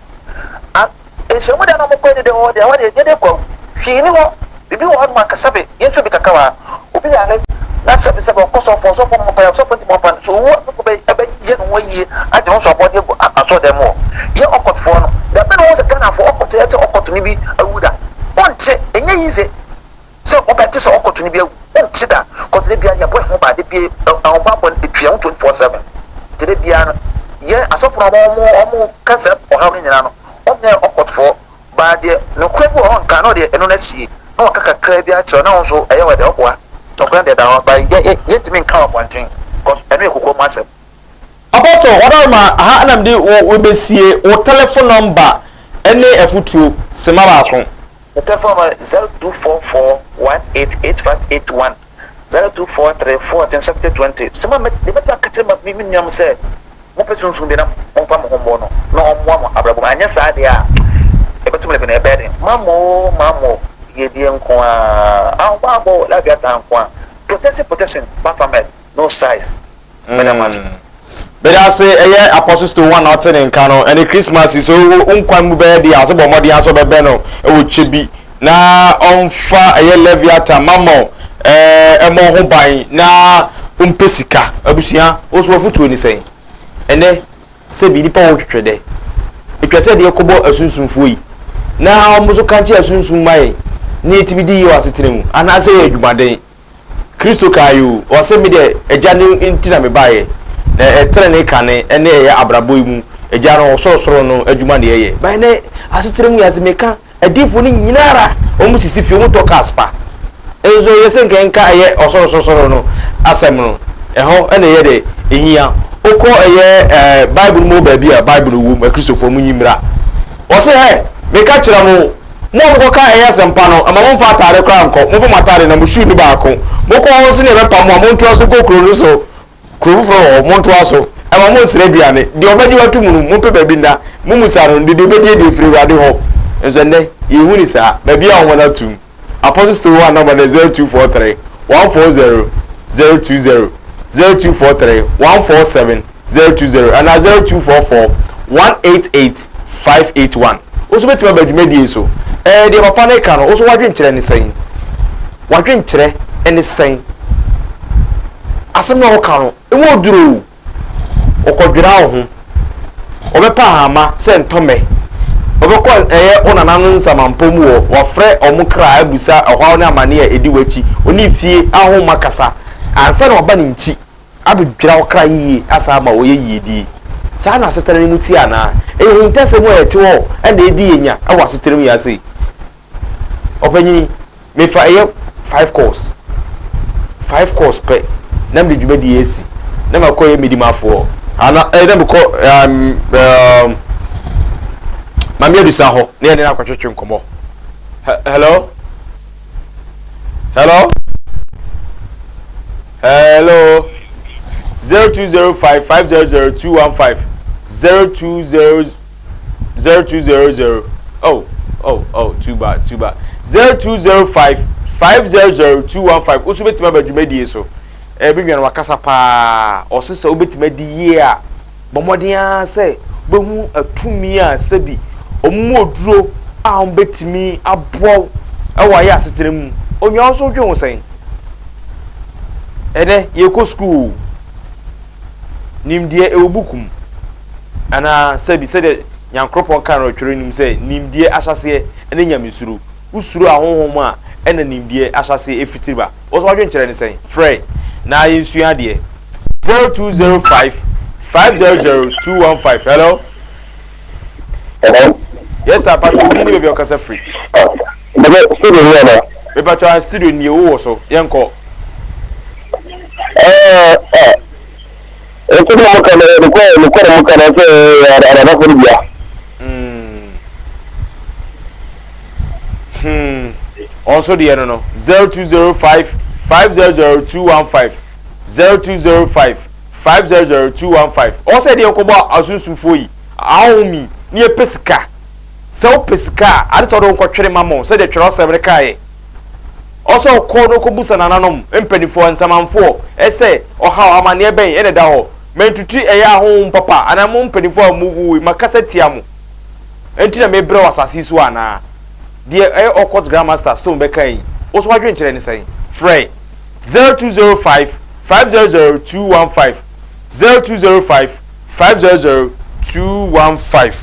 Nhyiamu dan a wɔkɔ dede hɔ deɛ, ɛhɔ deɛ dede kwawu, hwee nni hɔ, biribi wɔ hɔnom a anka sɛbe yɛnso bi kakra wɔ ha. Obi yare na sɛbe sɛbe ɔkɔ sɔfoɔ, sɔfoɔ mmɔ mpaeɛ, sɔfoɔ ntumi mmɔ mpaeɛ no, sɛ ɔwu a sɔfoɔ bɛ bɛyɛ ne ho ayie agye ho so abɔdeɛ agu asɔredan mu hɔ. Yɛ ɔkɔtfoɔ no, da bɛn na wohu sɛ Ghanafoɔ ɔkɔto yɛ sɛ ɔkɔtoni bi awu da? Wonte, ɛnyɛ easy. Sɛ wobɛte sɛ ɔkɔtoni bi awu, wonte da. Cause da biara yɛbɔ yɛn ho ban, da biara ahobammɔ no etua yɛn ho 24/7. Nti da biara no, yɛn asɔfo no a wɔn wɔn ka saa ɔhaw no nyinaa no, wɔnyɛ ɔkɔtofoɔ. But deɛ nokorɛ bi wɔ hɔ nka na ɔde ɛno no asie, na waka kakra bi akyerɛ wo, na wo nso ɛyɛ wo dɛ, ɔboa. Nokorɛ no deɛ ɛda hɔ, but yɛ yɛ yɛntumi nka wɔ abɔnten, cause ɛno yɛ kokoam asɛm. Apostle Ɔdarema ha na mede wo bɛsie, wo telephone number ne afutuo, sema baako. Me telephone number ne 0244 18 8581, 0243 14 70 20. Sɛ ma deɛ mɛtumi aka kyerɛ me me nuanom sɛ mopɛ sunsum bi na momfa mo ho mmɔ no na ɔmmoa mo abrabɔ mu anyɛ saa deɛ a. Mmerɛ bi no ɛbɛyɛ den. Mammɔ oo, mammɔ oo, yiedie nko ara, ahobammɔ oo, Leviathan nko ara, protection protection, Baphomet, no size. Meda mo ase. Meda ase ɛyɛ Apostle Stone one na ɔte ne nka no ɛne Christmas yi sɛ wo nkwa mu bɛyɛ deɛ a ɔsɛ bɔ mmɔden asɛ ɔbɛbɛn no ɛwɔ kyɛ bi na ɔmfa ɛyɛ Leviathan mammon ɛɛ ɛmɔ ho ban na ɔmpɛ sika abusua wo so wafutuo ne sɛn ɛnɛ Sɛbi nnipa wɔ hɔ twetwe dɛ. Etwa sɛ yɛde kɔbɔ asunsumfoɔ yi na wɔn nso kankye asunsum ma yɛn na yɛtumi di yie wɔ asetena mu anaasɛ ɛyɛ adwumaden. Kristo kaeɛ o, ɔse me deɛ Agya no nti na mebaeɛ, na ɛtenenee kane ne ɛyɛ abrabɔ yi mu Agya no ɔsorosoro no adwuma na yɛyɛ. But ɛnɛ asetena mu wiase meka Adiyifoɔ no nyina ara wɔn sisi fie, wɔn tɔ cars pa. Nso yɛ sɛ nka nka ɛyɛ ɔsorosoro no asɛm no, ɛhɔ ɛna ɛyɛ dɛ ehia. Wokɔ ɛyɛ ɛɛ Bible no mu wɔ baabi a Bible no wɔ mu, Akristofoɔ mo nyi mmra. Wɔse hɛ, meka kyerɛ mo, mo a mokɔka ɛyɛ asɛmpa no, ɛma momfa ataare koraa nkɔ, momfa mo ataare na mo shoe no baako. Mokɔ hɔ nso ne ɛbɛpa mo a, montoa so nkɔ kuro no so. Kuro foforɔ wɔ hɔ, montoa so. Ɛma monnsrɛ aduane. Deɛ ɔbɛgye wo ato mu no, mompɛ baabi nna. Mommusa no, deɛ ɔbɛdie deɛ ɛfiri Awurade hɔ. Nso ɛnnɛ, yɛnhu no saa. Baabi a wɔn atom. Apostle Stone one number no yɛ 0243 140 020, 0243 147 020 anaa 0244 188 581. Wo nso wobɛtumi aba dwumadie yi so. Ɛɛ deɛ papa no reka no, wo nso w'adwenkyerɛ ne sɛn? W'adwenkyerɛ ne sɛn? Asɛm no a ɔka no, emu ɔduru o. Ɔkɔdwira wo ho. Ɔbɛpa ahama sɛ ntɔmmɛ. Ɔbɛkɔ ɛyɛ wo nananom nsamanpɔ mu hɔ, wafrɛ wɔn kra abusa ɔhaw ne amane a ɛdi w'akyi. Ɔne fie ahoma kasa ansa na waba ne nkyi abɛdwira wo kra yiye asan ama ɔyɛ yiedie. Saa na asetena no mu teɛ anaa? Ɛyɛ ahintasɛm a ɛte hɔ na ɛdi yɛn nya wɔ asetena mu yi ase yi. Ɔpanyin, mefa ɛyɛ five calls, five calls pɛ na mede dwumadie asi na makɔ yɛ medimafoɔ ana ɛyɛ na mekɔ um, um, Maame Adusa hɔ na yɛne no akɔtwetwe nkɔmmɔ. Hello? Hello? Hello? 0205 500 215 020 0200 oh oh oh too bad too bad 0205 500 215 woso bɛtumi aba dwumadie so ɛbi nua no wakasa paa ɔse sɛ wobɛtumi adi yie a bɔ mmɔden ara sɛ wobɛhu atumi a sɛbi ɔmo mu oduro a wɔn bɛtumi aboa wo ɛwɔ ayɛ asetena mu onua wo nso wodwen ho sɛn ɛnɛ yɛkɔ sukuu nimdeɛ ɛwɔ buku mu Anaa sɛbi sɛdeɛ Nyankoropɔn kaa no wɔ twerɛ no mu sɛ, Nimdeɛ ahyɛaseɛ ne nyamesuro. Wosuro ahonhom a, ɛna nimdeɛ ahyɛaseɛ fitiri ba. Wo nso w'adwenkyerɛ ne sɛn? Frɛ na yɛnsua adeɛ. 0205 500 215 Hello? Hello? Yes sir, patro wo din ne baabi a wokasa firi? Bɛbɛ studio ni ana? Me patro a studio nie wowɔ so, yɛnkɔ. Ɛɛ, Nsɛm na moka no, nokorɛ, nokorɛ na moka no sɛ ɛyɛ adadafo no bia. Mm. Hmm. Ɔnso deɛ no no 0205 500 215 0205 500 215 ɔwɔ sɛ deɛ kɔbɔ asunsumfoɔ yi ahonhom yi ne yɛpɛ sika sɛ wopɛ sika a ade sɛ wode wo nkɔtwere ma mo sɛdeɛ twerɛsɛm no kaeɛ Ɔsɛ ɔkɔ na ɔkɔbusa nananom, mpanimfoɔ, nsamanfoɔ sɛ, Ɔhaw, amanneɛ bɛn na ɛda hɔ? Mantutu ɛyɛ ahonhom papa anaa mo mpanimfoɔ a mowuwui, makasa tia mo nti na mebrɛ wɔ asase yi so anaa? Deɛ ɛyɛ Occult Grandmaster Stone bɛka yi, wo nso w'adwenkyerɛ ne sɛn? Frɛ 0205 500 215, 0205 500 215.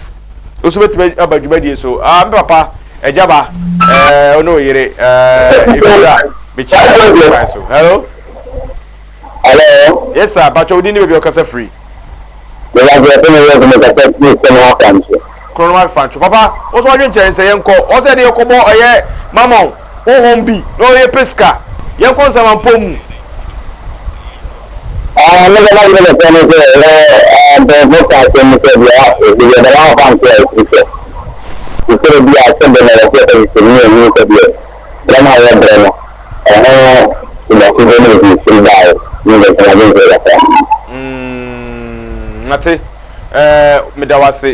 Wo nso bɛtumi aba dwumadie so. Ah, me papa. Agya ba, ɛɛ wo ne wo yere ɛɛ efiri a mekyia wo kwan so. Hello. Hello. Yes sir, patro wo din ne baabi a ɔkasa firi. Mewɔ sɛ me yɛ sɛ mekasa firi Kronoma Fantso. Kronoma Fantso. Papa, wo nso wadwen kyɛn sɛ yɛnkɔ. Ɔsɛ de yɛkɔbɔ ɔyɛ mamon honhom bi na ɔyɛ pesika. Yɛnkɔ nsamampɔ mu. Ah, me de m'adwene bɛsɛ ne sɛ ɛɛ mpanyinfoɔ ka asɛm mu sɛ deɛ deɛ dɛm afa nto a ɛfiri sɛ sɛ bi a sɛ bɛ na wɔsɛ ɛfɛ sɛ ne ɛhu sɛ deɛ berɛ no a wɔbrɛ no ɛho ìdásí bɛ ne ɛfiri firi baeɛ ne bɛ sɛ m'adwene sɛ ɛbɛsɛ. Mm, mate. Ɛɛ, meda wo ase.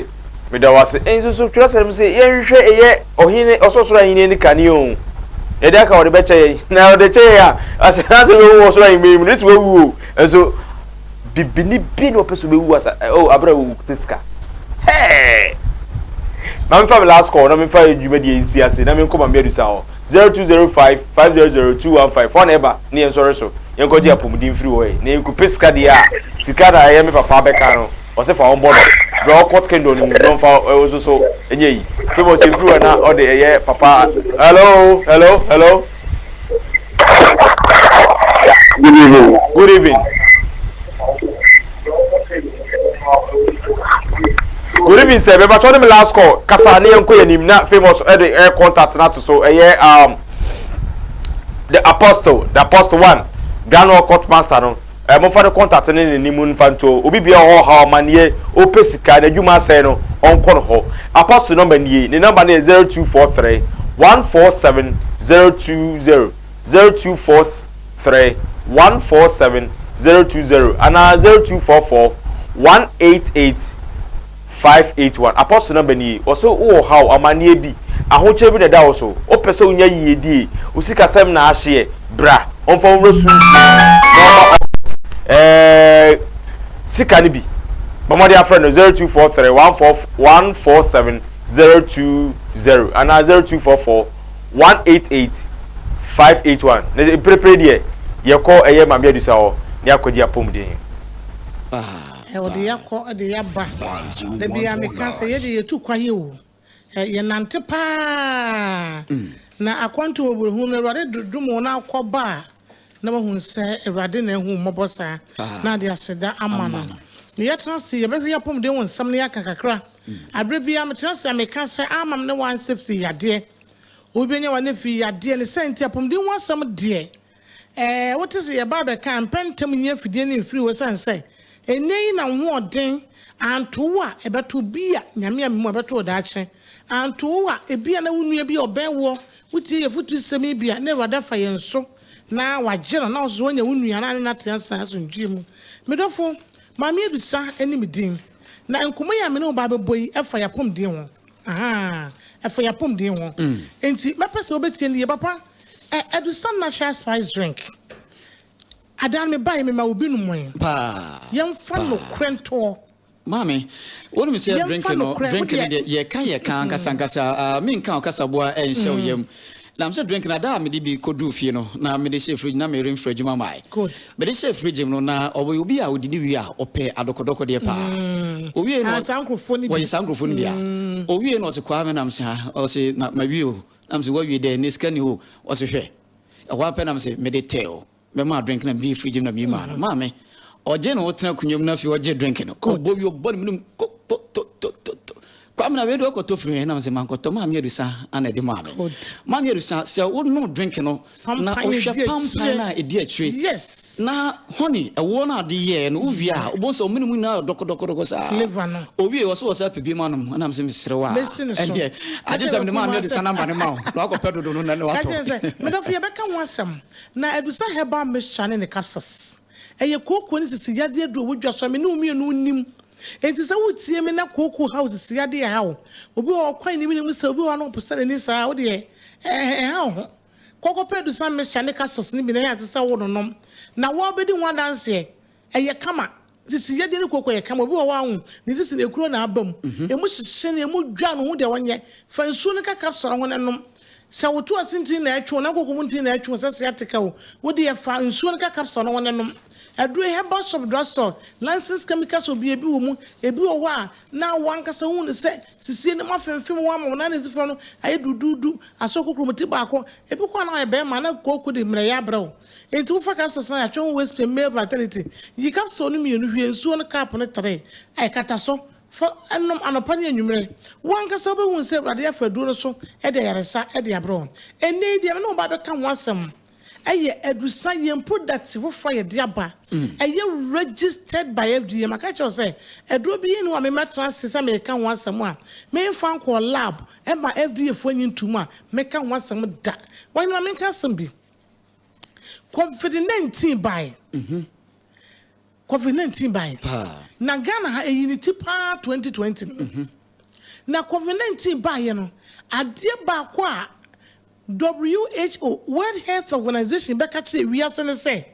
Meda wo ase. Nso so twerɛsɛm sɛ yɛnhwehwɛ ɛyɛ. Ɔhene, ɔsorosoro ahenni ne kanea o. Na ɛde aka wɔde bɛkyɛ yɛn. Na wɔde kyɛ yɛn a, asɛ na sɛ wɔwu ɔsoro ahemman mu no, ne sɛ wɔawu o. Nso bibini bi na ɔpɛ sɛ ɔbɛwu asa o abere a wɔkuta sika. Hɛɛ! Ma memfa me last call na memfa dwumadie nsi ase na menkɔ Mame Adusa hɔ. 0205 500 215 hɔ na ɛba ne yɛn sɔre so. Yɛnkɔgye apɔmuden mfiri hɔ ɛ. Na yɛnkɔpɛ sika deɛ a, sika na ɛyɛ me papa bɛka no. Ɔse fa wɔn bɔ no brɛ ɔkɔ kingdom no mu na ɔmfa ɛwɔ nso so ɛnyɛ yi famous efiri hɔ na ɔde ɛyɛ papa hello hello hello. Good evening. Good evening. Good evening sir. Bɛba kyɛw ne me last call. Kasa ne yɛn kɔ yɛn nim na famous ɛde ɛyɛ contact na to so ɛyɛ the apostle, the apostle one, Grand Court Master no. Eh, momfa ne contact ne ne nim mfa nto. Obi bia ɔwɔ ɔhaw, amaneɛ, ɔpɛ sika, n'adwuma asɛe no, ɔnkɔ no hɔ. Apostle number nie, ne number no yɛ 0243 147 020, 0243 147 020 anaa 0244 188 581. Apostle number nie. Ɔse wowɔ ɔhaw, amaneɛ bi, ahokyerɛ bi na ɛda wo so, wopɛ sɛ wonya yiyedie, wo sikasɛm na ahyeɛ, bra ɔmfa wo nwura sunsum mu na ɔma ɔt ɛɛ sika no bi. Bɔ mmɔden afrɛ no 0243 14 147 020 anaa 0244 188 581. Na mprepre deɛ yɛkɔ ɛyɛ Maame Adusa hɔ na yɛakɔgye apɔmuden. Ɔde yɛakɔ de yɛaba. Da biara meka sɛ yɛdeɛ yɛtu kwaeɛ o. Yɛnante paa. Na akwantu wɔ borɔhunu no, Awurade dom wo na wokɔ ba a, na woahunu sɛ Awurade na ahu wo mmɔbɔ saa, na ade aseda ama no. Na yɛtena ase, yɛbɛhwɛ yɛn apɔmuden ho nsɛm na yɛaka kakra. Aberɛ biara metena ase a meka sɛ, ama me ne wo ansɛ firi yadeɛ. Obi bɛnya w'ano afiri yadeɛ. Ne saa nti, apɔmuden ho asɛm deɛ, Ɛɛ, wote sɛ yɛba abɛka a, mpɛ ntɛm nyi afidie no mfiri hɔ ɛsiane sɛ ɛnnɛ yi na wo ho ɔden anto wo a, ɛbɛto bi a Nyame amemu a ɛbɛto wo daakye. Anto wo a, ebia na wo nua bi a ɔbɛn woɔ, wotie yɛn afotusɛm yi bi a, na Awurade afa yɛn so na wagye no na wo nso woanya wo nua na ne no atena ase asomdwoeɛ mu. Me dɔfo, Maame Adusa ne me din, na nkɔmmɔ yi a me ne wo ba abɛbɔ yi ɛfa yɛn apɔmuden ho. Ahaa, ɛfa yɛn apɔmuden ho. Enti mɛpɛ sɛ wobɛtie no yie papa. Ɛ, Adusa natural spice drink. Adaa no mebaeɛ mema obi nomee. Paa, Yɛmfa paa. nokorɛ ntoɔ. Maame, wonim sɛ Yɛmfa drink no, nokorɛ, wo drink no deɛ. deɛ yɛka yɛka ankasa ankasa, ah, menka ɔkasaboa ɛnhyɛ wo yam. Na mesɛ drink no, ada a mede bi kɔduu fie no, na mede hyɛɛ fridge, na meremfiri adwuma mae. Good. Mede hyɛɛ fridge mu no, na ɔyɛ obi a ɔdidi wie a, ɔpɛ adɔkɔdɔkɔdeɛ paa. Ɔwiei no, Ah, saa nkurɔfoɔ no bi. wɔyɛ saa nkurɔfoɔ no bi a. Ɔwiei no, ɔse, Kwame, na mese, ha, ɔse, na mawie o. Na mese, woawie dɛn? Ne sika ni hɔ o. Ɔse, hwɛ. Ɛhɔ ara pɛ na mese, mede tɛ o. Mɛmaa drink na mebue fridge mu na meyi maa no. Maame, ɔgye ne ho tena akonnwa mu na afei ɔgye drink no. Ɔbɔ wie, ɔbɔ ne menem ko to to to to to. Kwame na wei deɛ ɔkɔtɔ firi he? Na mese, mankɔtɔ, Maame Adusa ana ɛde maa me. Maame Adusa, sɛ wonom drink no na Pampan wohwɛ ɛdi pampan akyire. no a ɛdi akyire Yes. na honey, ɛwoɔ no a ɔde yɛɛ no, wowie a, wobɛhu sɛ ɔmene mu nyinaa yɛ dɔkɔdɔkɔdɔkɔ saa. Flavour no. Owie, ɔse ɔsan pɛ bi ma nom. Ɛna mese, mesrɛ wo a, Mɛsi ne so. ɛndeɛ, Ka agye kyerɛ sɛ mede Kumase. Maame Adusa number no ma wo na woakɔpɛ dodo no na Ka woatɔ. kyerɛ no sɛ, medɔfo yɛbɛka ho asɛm. Na Adusa herbal mixture ne ne capsules. Ɛyɛ kooko ne sisi yadeɛ aduro a ɛwɔ dwa so a me ne wo mmienu nnim. Enti sɛ woretie me na kooko haw sisi yadeɛ ɛha wo, obi wɔ hɔ ɔkwan ne mene mu sɛ obi wɔ hɔ a na ɔposa n'ani saa a, wo deɛ ɛnha wo ho. Kɔ kɔpɛ Adusa mixture ne capsules no bi na ɛyɛ a ɛte sɛ wononom. Na wo ara wobɛdi ho adanseɛ. Ɛyɛ kama. Sisi yadeɛ ne kooko yɛ kama. Obi wɔ hɔ a wohu ne sisi no ekuro na aba mu. Emu hyehye no, emu dwa no, hu deɛ ɔnyɛ. Fa nsuo no ka capsule no ho na nom. Sɛ wo to ase ntini na ɛtwe wo na koko mu ntini na ɛtwe wo sɛ sciatica o, wo deɛ fa nsuo no ka capsule no ho na nom. Aduro yi herbal shop, drug store, licensed chemical shop biara ebi wɔ mu. Ebi wɔ hɔ a na wo ankasa wohu no sɛ sisie no mu afemfem wo ama wo nan esi fam no ayɛ duduudu, asɔ kokuromoti baako. Ebi kɔ a na ɔyɛ barima na kooko de mmerɛyɛ abrɛ wo. Enti wofa capsules no a yɛatwerɛ ho Waist Pain Male Vitality. Yi capsule no mmienu, hwie nsuo no cup no tere a ɛkata so fa nom anɔpa ne anwummere. Wo ankasa wobɛhunu sɛ Awurade afa aduro no so de ayaresa de abrɛ wo. Ɛnnɛ yi deɛ me ne wo ba bɛka ho asɛm yɛ adusa, yɛn product foforɔ a yɛde aba. Ɛyɛ registered by FDA. Maka akyerɛ wo sɛ aduro bi nni hɔ a memmɛtena ase sɛ mereka ho asɛm a memfa nkɔɔ lab ma FDA foɔ nyi ntom a meka ho asɛm da. Wahene ma menka asɛm bi. Covid 19 bae. Covid 19 bae. Na Ghana ha eyi ne ti paa 2020 no. Na Covid 19 baeɛ no, adeɛ baako a WHO, World Health Organization, bɛka kyerɛɛ wiase ne sɛ,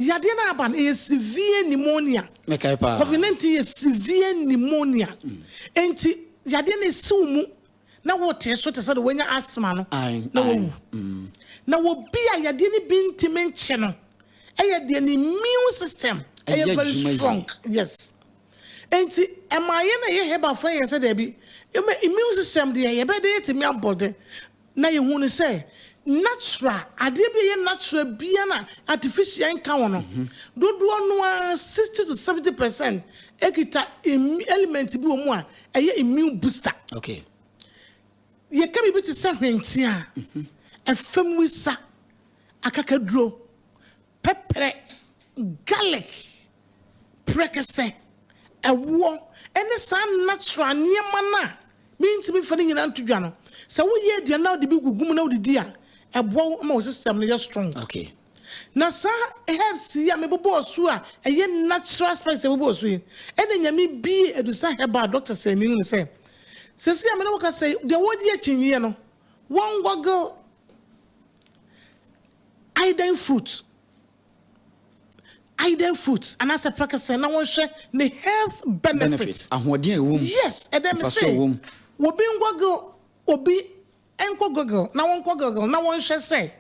yadeɛ no a aba no, ɛyɛ severe pneumonia. Mekae paa. Covid 19 yɛ severe pneumonia. Enti yadeɛ no ɛsi wo mu na wotee so te sɛ deɛ wanya asthma no na wawu. Na obi a yadeɛ no bi ntumi nkye no ɛyɛ deɛ ne immune system ɛyɛ very strong. Yes. Enti ɛmaa yɛn a yɛyɛ Heberfoɔ yɛɛ sɛ daabi, immune system deɛ yɛbɛyɛ dɛ yɛatumi abɔ de. Na yɛhuu no sɛ natural, adeɛ bi a ɛyɛ natural biara na artificial nka ho no, dodoɔ no ara 60 to 70% kita element bi wɔ mu a ɛyɛ immune booster. Okay. Yɛka biribi te sɛ hwentea, ɛfam wisa, akakaduro, pɛprɛ, garlic, prɛkɛsɛ, ɛwoɔ ne saa natural nneɛma no a mentumi mfa ne nyinaa nto dwa no, sɛ woyɛ aduane na wode bi gugu mu na wodidi a, ɛboa wo ma wo system no yɛ strong. Okay. Na saa herbs yi a mebobɔɔ so a ɛyɛ natural spice a mebobɔɔ so yi, ɛna Nyame bie Adusa Herbal doctors ani no sɛ, sɛsi a me ne wo kasa yi, deɛ wɔgye akyinnyeɛ no, wɔn google Iden fruit, Iden fruit anaasɛ prɛkɛsɛ na wɔnhwɛ ne health benefit. Benefit, ahoɔden a ɛwɔ mu. Yes, ɛdɛ me Mfaso se a ɛwɔ mu. obi nkɔ google, obi nkɔ google na wɔnkɔ google na wɔnhwɛ sɛ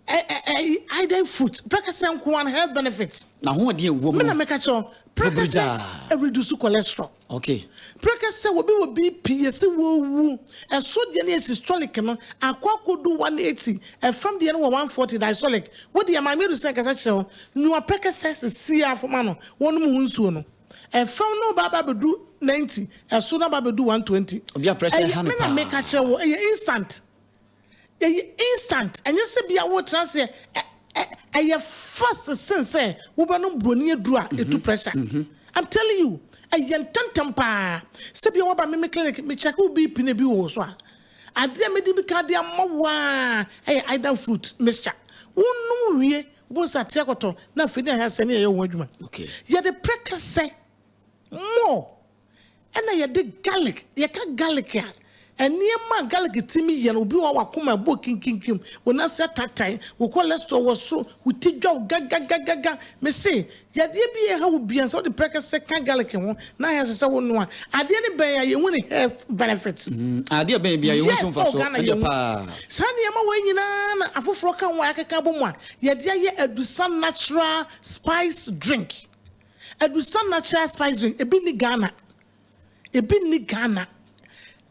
ɛ ɛ ɛ Iden fruit prɛkɛsɛ nko ara no health benefit. N'ahoɔden a ɛwɔ mu Me na no. meka kyerɛ wo, prɛkɛsɛ Buburugyaa. reduce cholesterol. Okay. Prɛkɛsɛ obi wɔ BP yɛse wawu, ɛso deɛ no yɛ systolic no akɔ akɔdu 180, ɛfam deɛ no wɔ 140 diastolic. Wo deɛ Maame Adusa kasa kyerɛ wo, noa prɛkɛsɛ sesie ara fa ma no wɔnom ho nsuo no. Ɛfam no ba aba abɛdu 90, ɛso no aba abɛdu 120. Obi a pressure Ɛyɛ ha no me na meka paa. kyerɛ wo, ɛyɛ instant. Ɛyɛ instant, ɛnyɛ sɛ bia wotra ase ɛ ɛ ɛyɛ fast sen sɛ wobɛnom broni aduru a ɛtu pressure. I'm telling you, ɛyɛ ntɛmntɛm paa. Sɛ bia woaba me me clinic, me check wo BP na ebi wɔ wo so a, adeɛ a mɛdi mika de ama wo ara ɛyɛ Aidan fruit mixture. Wonom wie, wobɛhu sɛ ate akɔtɔ na afei ne ayɛ sɛ ne yɛyɛ wo ho adwuma. Okay. Yɛde prɛkɛsɛ more Ɛna yɛde garlic, yɛka garlic a, nneɛma a garlic tumi yɛ no, obi wɔ hɔ a w'akoma ɛbɔ kinkinkim, wo nan ase atatae, wo cholesterol wɔ soro, wo ti dwa wo gagagagaga. Mese, yadeɛ bi a ɛha wo biara, sɛ wode prɛkɛsɛ ka garlic ho na ayɛ sɛ sɛ wonoa adeɛ no bɛn a yɛhu ne health benefit. Adeɛ bɛn bi a yɛhu Yes, so oh mfasoɔ, Ghana ɛndeɛ yɛhu. paa. Saa nneɛma wei nyinaa na afoforɔ ka ho a yɛakeka abɔ mu a yɛde ayɛ Adusa natural spice drink. Adusa natural spice drink ebi nni Ghana ebi nni Ghana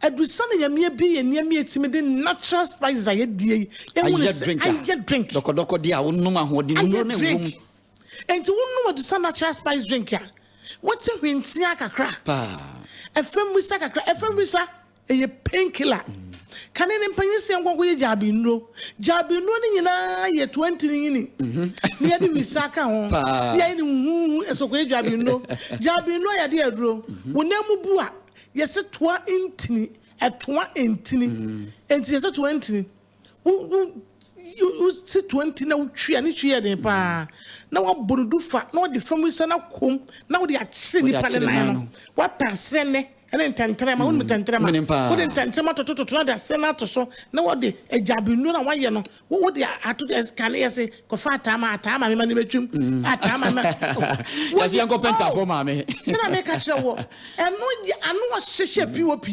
Adusa na Nyame abue yɛn nneɛma a yɛtumi de natural spices a yɛdie yi ehu ne Ayɛ sɛ drink a ayɛ drink dɔkɔdɔkɔ deɛ a wonom ahoɔden ayɛ nnuro no ɛwɔ mu drink Enti wonom Adusa natural spice drink a wote hwentia kakra paa. ɛfam wisa kakra ɛfam wisa Ɛyɛ pain killer. Kane no mpanyin sɛ yɛnkɔ nkɔyɛ gyabi nnuro. Gyabi nnuro no nyinaa yɛ 20 no nyini. Na yɛde wisa ka ho. Na yɛayɛ no huhuhu ɛsɛ kɔyɛ gyabi nnuro. Gyabi nnuro yɛde aduro. Wo nan mu bu a, yɛsɛ toa ntini. Ɛtoa ntini. Enti yɛsɛ toa ntini. Wo wo wo si toa ntini na wotwi a ne twi yɛ den paa. Na wabɔ no du fa na wɔde fam wisa no akɔ mu na wode akyere nipa ne nan no. Wapɛ aserɛ nnɛ. Ɛne ntɛntrɛma, wonim ntɛntrɛma? Menim paa. Wode ntɛntrɛma totototo na de asɛn no ato so, na wɔde agyabennuro na wɔayɛ no, wode ato kane yɛ se, kɔfa ataa ma ataa maame ma ne bɛtwam, ataa maame ma. Yɛse yɛnkɔ pɛntafoɔ maame. Sɛnea meka kyerɛ wɔ, ɛno yɛ ano ɔhyehyɛ POP.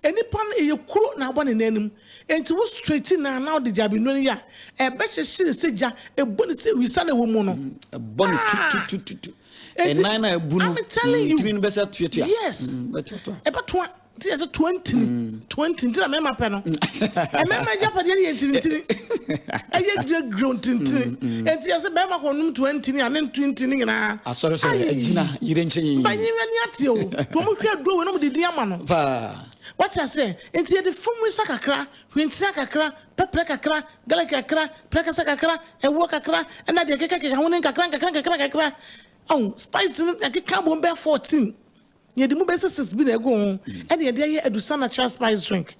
Nnipa no ɛyɛ kuro na abɔ ne nan anim. Enti wo straighten na na wode gyabennuro no yɛ a, ɛbɛhyehye ne sɛ gya, ɛbɔ ne sɛ wisa na ɛwɔ mu no. Ɛbɔ no tutututu. Ɛnan na ɛbu no, I'm telling you. ntini no bɛsɛ tuatua. Yes. Bɛtuatua. Ɛbɛtoa. Nti yɛ sɛ toa ntini. Toa ntini. Nti na mmarima pɛ no. Mmarima agyapadeɛ no yɛ ntinintini. Ɛyɛ giregire ntintini. Nti yɛ sɛ bɛrima kɔ nom toa ntini a ne nto ntini nyinaa. Asɔre sɔre agyina yere nkyɛn. Mpanyin ani ate o. Wɔn hwɛ aduro wei na wɔn de din ama no. Paa. Wate aseɛ? Nti yɛde fam wisa kakra, hwentia kakra, pɛprɛ kakra, garlic kakra, prɛkɛsɛ kakra, ɛwoɔ kakra, ɛna deɛ ɛkekakeka ho no nkakra nkakra nkakra nkakra. Ɔho, spice no yɛakeka abom bɛyɛ 14. Yɛde mu bɛyɛ sɛ six bi na ɛgu ho, ɛna yɛde ayɛ Adusa natural spice drink.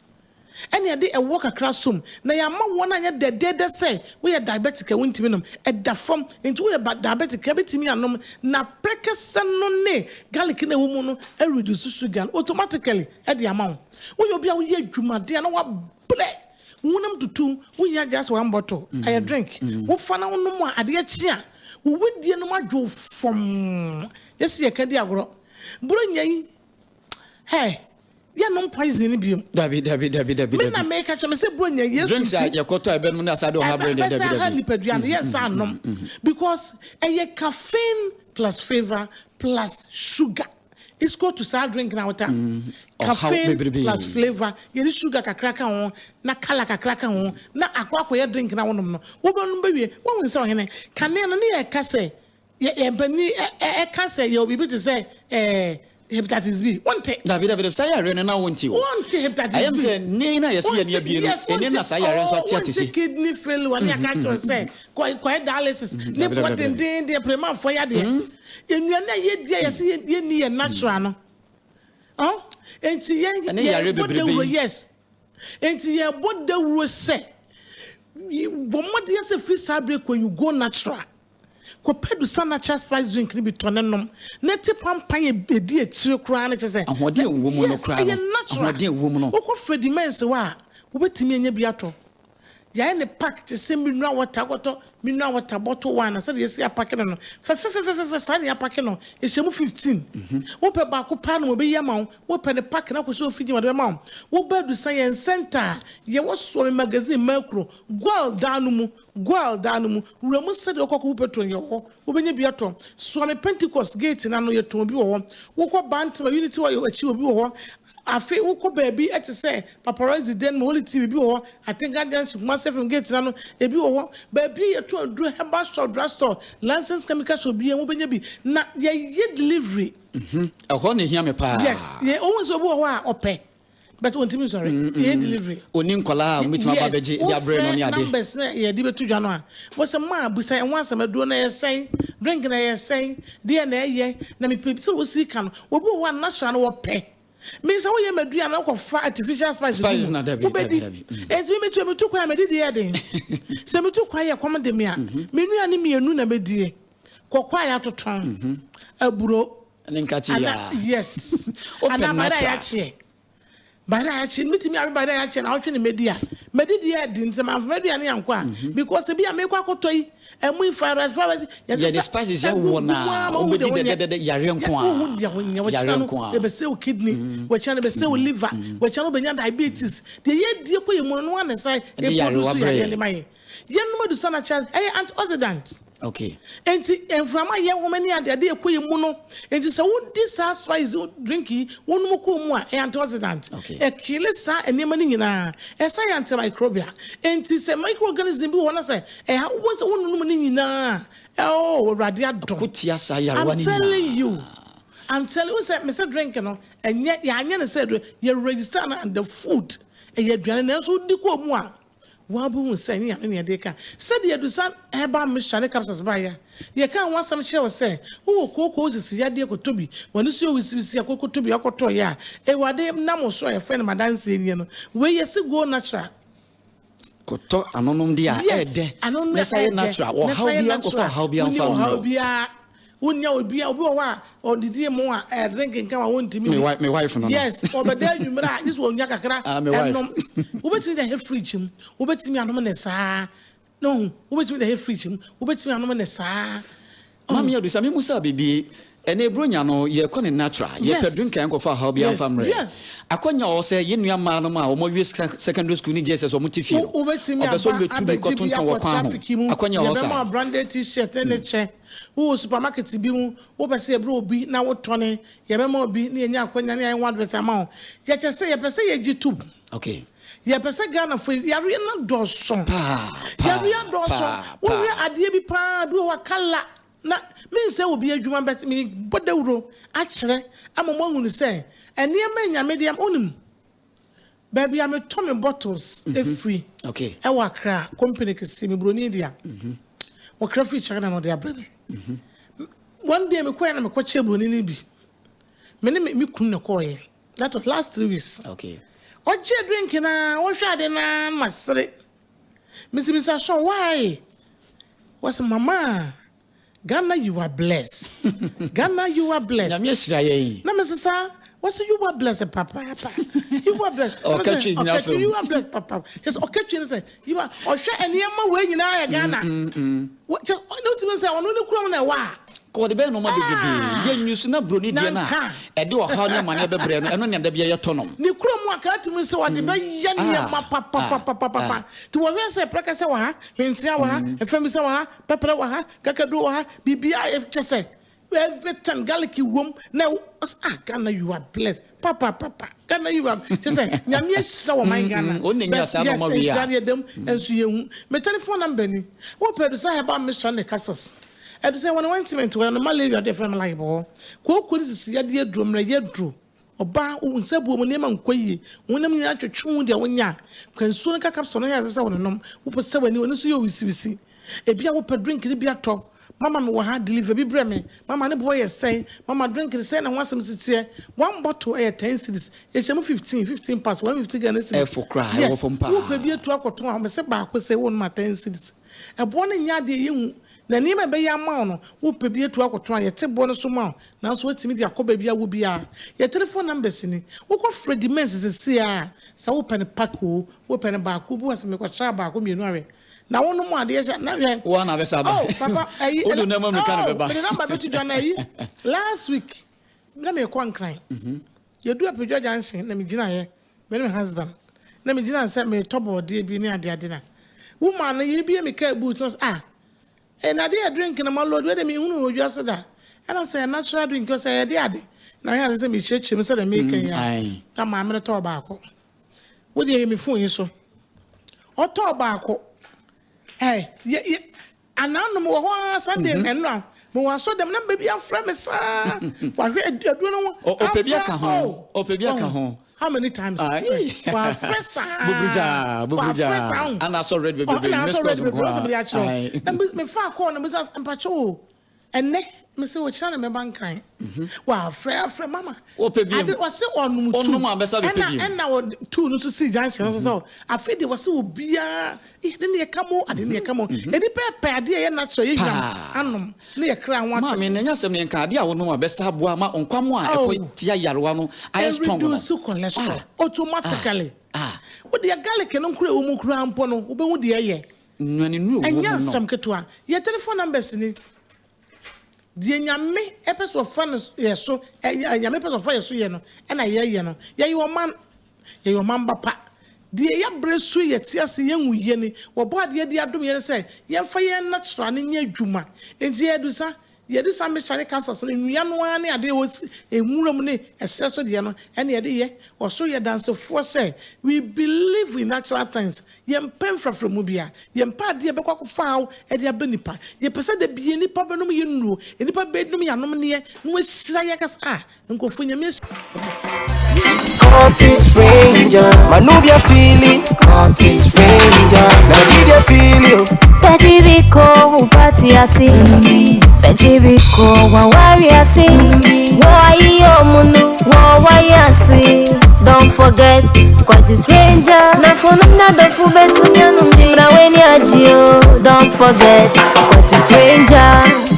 Ɛna yɛde ɛwoɔ kakra som na yɛama wɔn anyɛ dɛdɛɛdɛ sɛ woyɛ diabetic a wontumi nom. Ɛda fam nti woyɛ diabetic a bɛtumi anom na prɛkɛsɛ no ne garlic no a ɛwɔ mu no reduce sugar no automatically de ama wo. Woyɛ obi a woyɛ adwumaden a na wabrɛ, wo honam tutu, wohia just one bottle, ɛyɛ drink, wofa na wonom a adeɛ kye a wo wedeɛ no mu adwo fɔmm. Yɛsi yɛka di agorɔ. Buronya yi, Hey, yɛnnom poison no biom. Dabi, dabi, dabi, dabi, Me na meka kyerɛ me sɛ Buronya Yesu Drinks a nti. yɛkɔtɔ a ɛbɛnom no asa de ɔha brɛ deɛ, dabi, Ɛbɛsa ha dabi. nipadua no, yɛnsa nnom. Because ɛyɛ caffeine plus flavour plus sugar. It's equal to saa drink na wota. Ɔhaw Caffeine bebrebe. plus flavour, yɛde sugar kakra ka ho, na colour kakra ka ho, na akɔ akɔyɛ drink na wonom no. Wobɛnom bɛwie, woahu sɛ ɔhene, kane no ne yɛka sɛ Yɛ yɛn panin ɛ ɛ ɛka sɛ yɛwɔ biribi te sɛ ɛɛ hepatitis B. Wonte? Dabi dabi dabi saa yareɛ no na wonte o. Wonte hepatitis B. Ɛyɛ mi sɛ nne na yɛsi yɛn abie no yes, ɛnne na saa yareɛ nso ate ate si. Wonte kidney failure ne aka kyerɛ sɛ kɔ kɔyɛ dialysis ne bɔ dendenden pirimanfoɔ yadeɛ. Nnuane a yɛdi a yɛsi yɛnni yɛ natural no. Ɔn nti yɛn yɛn bɔ dawuro yes. Nti yɛn bɔ dawuro sɛ bɔ mmɔden sɛ firi saa bere kɔ you go natural. Kɔpɛ Dusa natural spice drink no bi tɔ ne nom na te pampan a ɛdi akyire koraa no kyerɛ sɛ Ahoɔden a ɛwɔ mu no yes koraa ɛyɛ no, natural. ahoɔden a ɛwɔ mu no. Wokɔ Freddie Mens hɔ a wobɛtumi anya bi atɔ. Yɛayɛ no pack te sɛ mineral water wokɔtɔ mineral water bottle one a sɛdeɛ yɛsi apake no no fɛfɛfɛfɛfɛ saa na yɛapake no ɛhyɛ mu 15. Wopɛ baako paa nom wɔbɛyi ama wo, wopɛ no pack no akɔhyɛ wo fridge mu wɔde bɛma wo. Woba Dusa yɛn center a yɛwɔ Suame Magazine Makuro Goil dan no mu Goil dan no mu, wura mu sɛdeɛ wokɔ akɔbu petrol no, yɛwɔ hɔ. Wobɛnya bi atɔ. Suame Pentecost gate no ano, yɛtɔn bi wɔ hɔ. Wokɔ Bantama, Unity Oil akyi, obi wɔ hɔ. Afei wokɔ baabi te sɛ Paparazzi dan mu, Holy TV bi wɔ hɔ. Atenka Junction, Kumasi FM gate no ano, ebi wɔ hɔ. Baabi a yɛtɔn aduro, herbal shop, drug store, licensed chemical shop biara mu, wobɛnya bi. Na yɛyɛ delivery. Ɛhɔ na ɛhia me paa. Yes, yɛ, wohu sɛ obi wɔ hɔ a ɔpɛ. But ontumi nsɔre. Yɛyɛ delivery. Onni nkwadaa a wɔbɛtumi aba abɛgye de abrɛ no ne Yes, ade. wofrɛ numbers na yɛde bɛto dwa no a, wɔsɛ maa bisa yɛn ho asɛm, aduro no ɛyɛ sɛn, drink no ɛyɛ sɛn, deɛ na ɛyɛ, na mepɛ sɛ wosi ka no. Obi wɔ hɔ a natural no wɔpɛ. Me sɛ woyɛ m'aduane na wokɔfa artificial spice gu Spices mu, na dabi, wobɛdi. dabi, dabi. Enti me metu metu kwan a medi deɛ ɛyɛ den. Sɛ metu kwan yɛ kɔm de me a, me nnuane mmienu na mɛdie. Kɔkɔɔ a yɛatotɔn, aburo. Ne nkate Ana ya. yes. Wopɛ Ana bayerɛ a natural. yɛakyeɛ. Bayerɛ a yɛakyeɛ. Metumi awe bayerɛ a yɛakyeɛ na awɔtwe ne mɛdi a. Mɛdi deɛ ɛdi nti mamfa m'aduane ankɔ a. Mhm. Because ebi a mekɔ akɔtɔ yi, ɛmu yi fried rice, fried rice. Yɛde spices yɛ wɔ na wobɛdi dɛdɛdɛdɛ yareɛ nko a. Wohu deɛ wonyɛ. Yareɛ Wɔkyena no nko a. ɛbɛsɛ wo kidney. Wɔkyena no ɛbɛsɛ wo liver. Wɔkyena no wobɛnya diabetes. Deɛ yɛdie kɔ yɛ mu no, ɛno ara na ɛsan Ɛde yarewa ɛproduce brɛ yareɛ yɛn. de ma yɛn. Yɛnom adusa no akyɛ ɛyɛ antioxidant. Okay. Enti mframa a yɛhome ne adeade a ɛkɔ yɛn mu no, enti sɛ wodi saa spice drink yi, wonom kɔ mu a, ɛyɛ antioxidant. Okay. Ɛkele saa nneɛma no nyinaa. Ɛsan yɛ antimicrobial. Enti sɛ microorganism bi wɔ hɔ na sɛ ɛha wo sɛ wononom ne nyinaa a, oh, Awurade adom. Ɛko tia saa yarewa no I'm telling you. nyinaa. I'm telling you sɛ mese drink no, ɛnyɛ yɛanyɛ no sɛ aduro, yɛ register no under food. Ɛyɛ aduane nanso wodi kɔ mu a, Woabehu sɛ ɛnyɛ yare na yɛde reka. Sɛdeɛ Adusa herbal mixture ne capsules baeɛ a, yɛkaa ho asɛm kyerɛɛ wo sɛ, wowɔ kooko sisi yadeɛ kɔtɔ bi, w'ani so yɛ wisiwisi a kɔkɔtɔ bi akɔtɔeɛ a, Awurade nam wo so a yɛfrɛ no m'adanseɛ nie no, wei yɛse go natural. Kɔtɔ anonomdeɛ a Yes, ɛɛdɛ anonom na a ɛsan yɛ ɛɛdɛ natural, na ɔhaw ɛsan yɛ biara nkɔfa natural. ɔhaw biara Wonni mfa ɔhaw mmrɛ wo. biara. Wonnya obi a obi wɔ hɔ a ɔdidi mu a ɛɛ drink nka ma wontumi Me ni. wife, me wife no no. Yes, ɔbɛda anwummerɛ a gye sɛ ɔnya kakra Ah, me wife. ɛnom. Wobɛtumi de ahɛ fridge mu, wobɛtumi anom ne saa. No ho, wobɛtumi de ahɛ fridge mu, wobɛtumi anom ne saa. Maame Adusa, me musa biribi. Ɛnɛ Buronya no, yɛkɔ ne natural. Yɛpɛ Yes. drink a yɛnkɔfa ɔhaw biara Yes, mfa mmerɛ. yes. Akwanya wɔ hɔ sɛ yɛn nua mmaa nom a wɔawie secondary school ne JSS wɔn te fie no, Wobɛtumi ɔpɛ sɛ aba ɔbɛtu bi abɛgye bi kɔtontɔn wɔ akɔ kwan ho. traffic mu. Akwanya wɔ hɔ Yɛbɛma saa. wo branded t-shirt ne ne kyɛ. Wowɔ supermarket bi mu, wopɛ sɛ yɛbrɛ obi na wotɔne, yɛbɛma obi na yɛnya akwanya na yɛayɛ ho advert ama wo. Yɛkyɛ sɛ yɛpɛ sɛ yɛgye tom. Okay. Yɛpɛ sɛ Ghanafo yi, yareɛ no adɔɔso. Paa, paa, Yareɛ adɔɔso. paa, Wohwɛ paa. adeɛ bi paa bi wɔ hɔ a kala na mensɛ obi adwuma but mebɔ dawuro akyerɛ ama mo ahunu sɛ nneɛma a Nyame de ama, wonim Baabi a metɔ me bottles firi wɔ Accra, company kɛseɛ, me buroni dea. Wɔkra firi China na ɔde abrɛ me. One day mekɔɛ na mekɔkyɛɛ buroni no bi. Me ne me kunu na ɛkɔɔeɛ. That was last 3 weeks. Okay. Ɔgyee drink no ara, ɔhwɛ ade no ara na masere. Mese Mister Shaw, why? Ɔse mama Ghana you are blessed. Ghana you are blessed. Nyame ahyira yɛn. Na mese saa, ɔse you are blessed papaapa. You are blessed. Ɔka twi nyina fam. You are blessed papa. Kyɛ sɛ ɔka twi no sɛ you are ɔhwɛ nneɛma wei nyinaa yɛ Ghana. Kyɛ ne wotumi sɛ ɔno ne kurom na ɛwɔ a. Ka wɔde bɛyɛ nnoɔma bebrebe. Yɛ nyusu na broni deɛ no a ɛde ɔhaw ne amaneɛ bɛbrɛ no, ɛno nea da biara yɛtɔ nom. Ne kurom a ka tumi sɛ wɔde bɛyɛ nneɛma papapapapapa. Nti wɔhwɛ sɛ prɛkɛsɛ wɔ ha, hwentea wɔ ha, mfɛmisa wɔ ha, pɛprɛ wɔ ha, kakaduro wɔ ha, biribiara kyɛ sɛ everything garlic wom na ɔsɛ ah Ghana you are blessed papapapa Ghana you are kyɛ sɛ Nyame ahyira wɔ man Ghana. Wɔn na nya saa But yes nnoɔma wei a. nhyira no yɛda mu nso yɛhu. Me telephone number ni. Wopɛ bisa herbal mixture ne capsules. Ɛte sɛ wɔn ointment wɔ no malaria de fɛm like bɔ. Kooko ne sisi yadeɛ aduro mmerɛyɛ aduro. Ɔbaa wo nsa buo mu nneɛma nkɔ yie. Wo honam nyinaa twetwe wo deɛ wonya a. Kwa nsuo no ka capsule no yɛ ɛsɛ sɛ wo nonom. Wopɛ sɛ w'ani w'ani so yɛ wisiwisi. Ebia wopɛ drink no bi atɔ. Mama me wɔ ha deliver bi brɛ me. Mama ne boɔ yɛ sɛn? Mama drink no sɛn na ho asɛm si teɛ? One bottle ɛyɛ 10 cedis. Yɛhyɛ mu 15, 15 packs, 150 Ghana cedis. Ɛfo koraa, ɛwɔ fam paa. Wopɛ bi atu akɔtɔn a, mese baako sɛ wonom a 10 cedis. Ɛboɔ no nyɛ adeɛ yɛhu. Na nneɛma a ɛbɛyɛ ama wo no, wopɛ bi atu akɔtɔn a, yɛte boɔ no so ma wo. Nanso woatumi de akɔ baabi a wo biara. Yɛ telephone numbers ni. Wokɔ Freddie Mays seesei a, sɛ wopɛ no pack o, wopɛ no baako, obi wɔ sɛ mekɔtraa baako mmienu awɛ. Na wonom adeɛ hyɛ na hwɛ. Wo ana bɛsa aba. Oh, papa, ɛyi. Wode nneɛma mmirika na bɛba. Oh, mede number bɛto dwa na ɛyi. Last week, na mekɔ Nkran. Yɛdu Apedwa Junction na megyinaeɛ, me ne me husband. Na megyina sɛ meretɔ bɔɔdeɛ bi ne adeade na. Woman no yɛbie me car boot na ɔsɛ ah, eh, na adeɛ yɛ drink na ma load wei de menhunu wɔ dwa so da. Ɛna sɛ natural drink ɔsɛ yɛde ade. Na ɔyɛ ade sɛ mekyerɛkyerɛ mu sɛdeɛ meka yi a. Na maame no tɔɔ baako. Wo deɛ yɛ me phone yi so. Ɔtɔɔ baako. Eh, yɛ yɛ ananom wɔ hɔ ara Sunday ɛno a mewɔ asɔ dɛm na baabi afrɛ me saa. Wahwɛ aduro no ho. Ɔpɛ bi aka ho. Ɔpɛ bi aka ho. How many times? Wafrɛ saa. Buburugya, buburugya. Wafrɛ saa. Ana asɔ red bebrebe. Ɔna asɔ red bebrebe. Ɔsɛ mede akyerɛ. Na mefa kɔɔ na bisa mpakyɛ o. Ɛnɛ mese wɔkyerɛ na mɛba Nkran. Wafrɛ afrɛ mama. Wɔpɛ bi. Ade wɔse ɔnom tu. Ɔnom a bɛsa bɛpɛ bi. Ɛna ɛna tu no nso si junction no so sɛ afei deɛ wɔse obiara ade ne yɛ ka mo ade ne yɛ ka mo. Nipa pɛ adeɛ yɛ natural yɛ hwam anom ne yɛ kra ho ato. Maame na nya asɛm ne nka adeɛ a wɔnom a bɛsa aboa ma nkwamo a ɛkɔ tia yarewa no ayɛ strong no. Reduce cholesterol automatically. Wo deɛ garlic no nkura ɛwɔ mu kura mpo no wobɛhu deɛ ɛyɛ. Nnuane nnuro wɔ mu no. Ɛnyɛ asɛm ketewa. Yɛ telephone numbers ni. Deɛ Nyame pɛ sɛ ɔfa no yɛ so, Nyame pɛ sɛ ɔfa yɛ so yɛ no, ɛna yɛyɛ no. Yɛyɛ ɔman, yɛyɛ ɔman ba pa. Deɛ yɛabrɛ so yɛte ase yɛnwu yɛ ni, wɔbɔ adeɛ de adom yɛn sɛ yɛmfa yɛn natural no nyɛ adwuma. Enti yɛadu yɛde saa mixture ne capsules no, nnua no ara ne adeɛ wɔ nwura mu ne ɛserɛ so deɛ no, ɛna yɛde yɛ. Ɔso yɛ dansefoɔ sɛ we believe in natural things. Yɛmpɛ mfrafra mu bia. Yɛmpɛ adeɛ bɛkɔ akɔfa haw ɛde aba nipa. Yɛpɛ sɛ da bie nipa bɛnom yɛ nnuro, nipa bɛnom yɛ anomneɛ, na wɔahyira yɛn kasa a nkurɔfoɔ Nyame ahyira. Curtis Ranger, Manubia feeling. Curtis Ranger, Nigeria feeling. Pejibiko upati asi Pejibiko wawari asi Wo munu wo wayasi. Don't forget Curtis Ranger. Na funu na dofu betu nyanu. Mraweni ajio. Don't forget Curtis Ranger.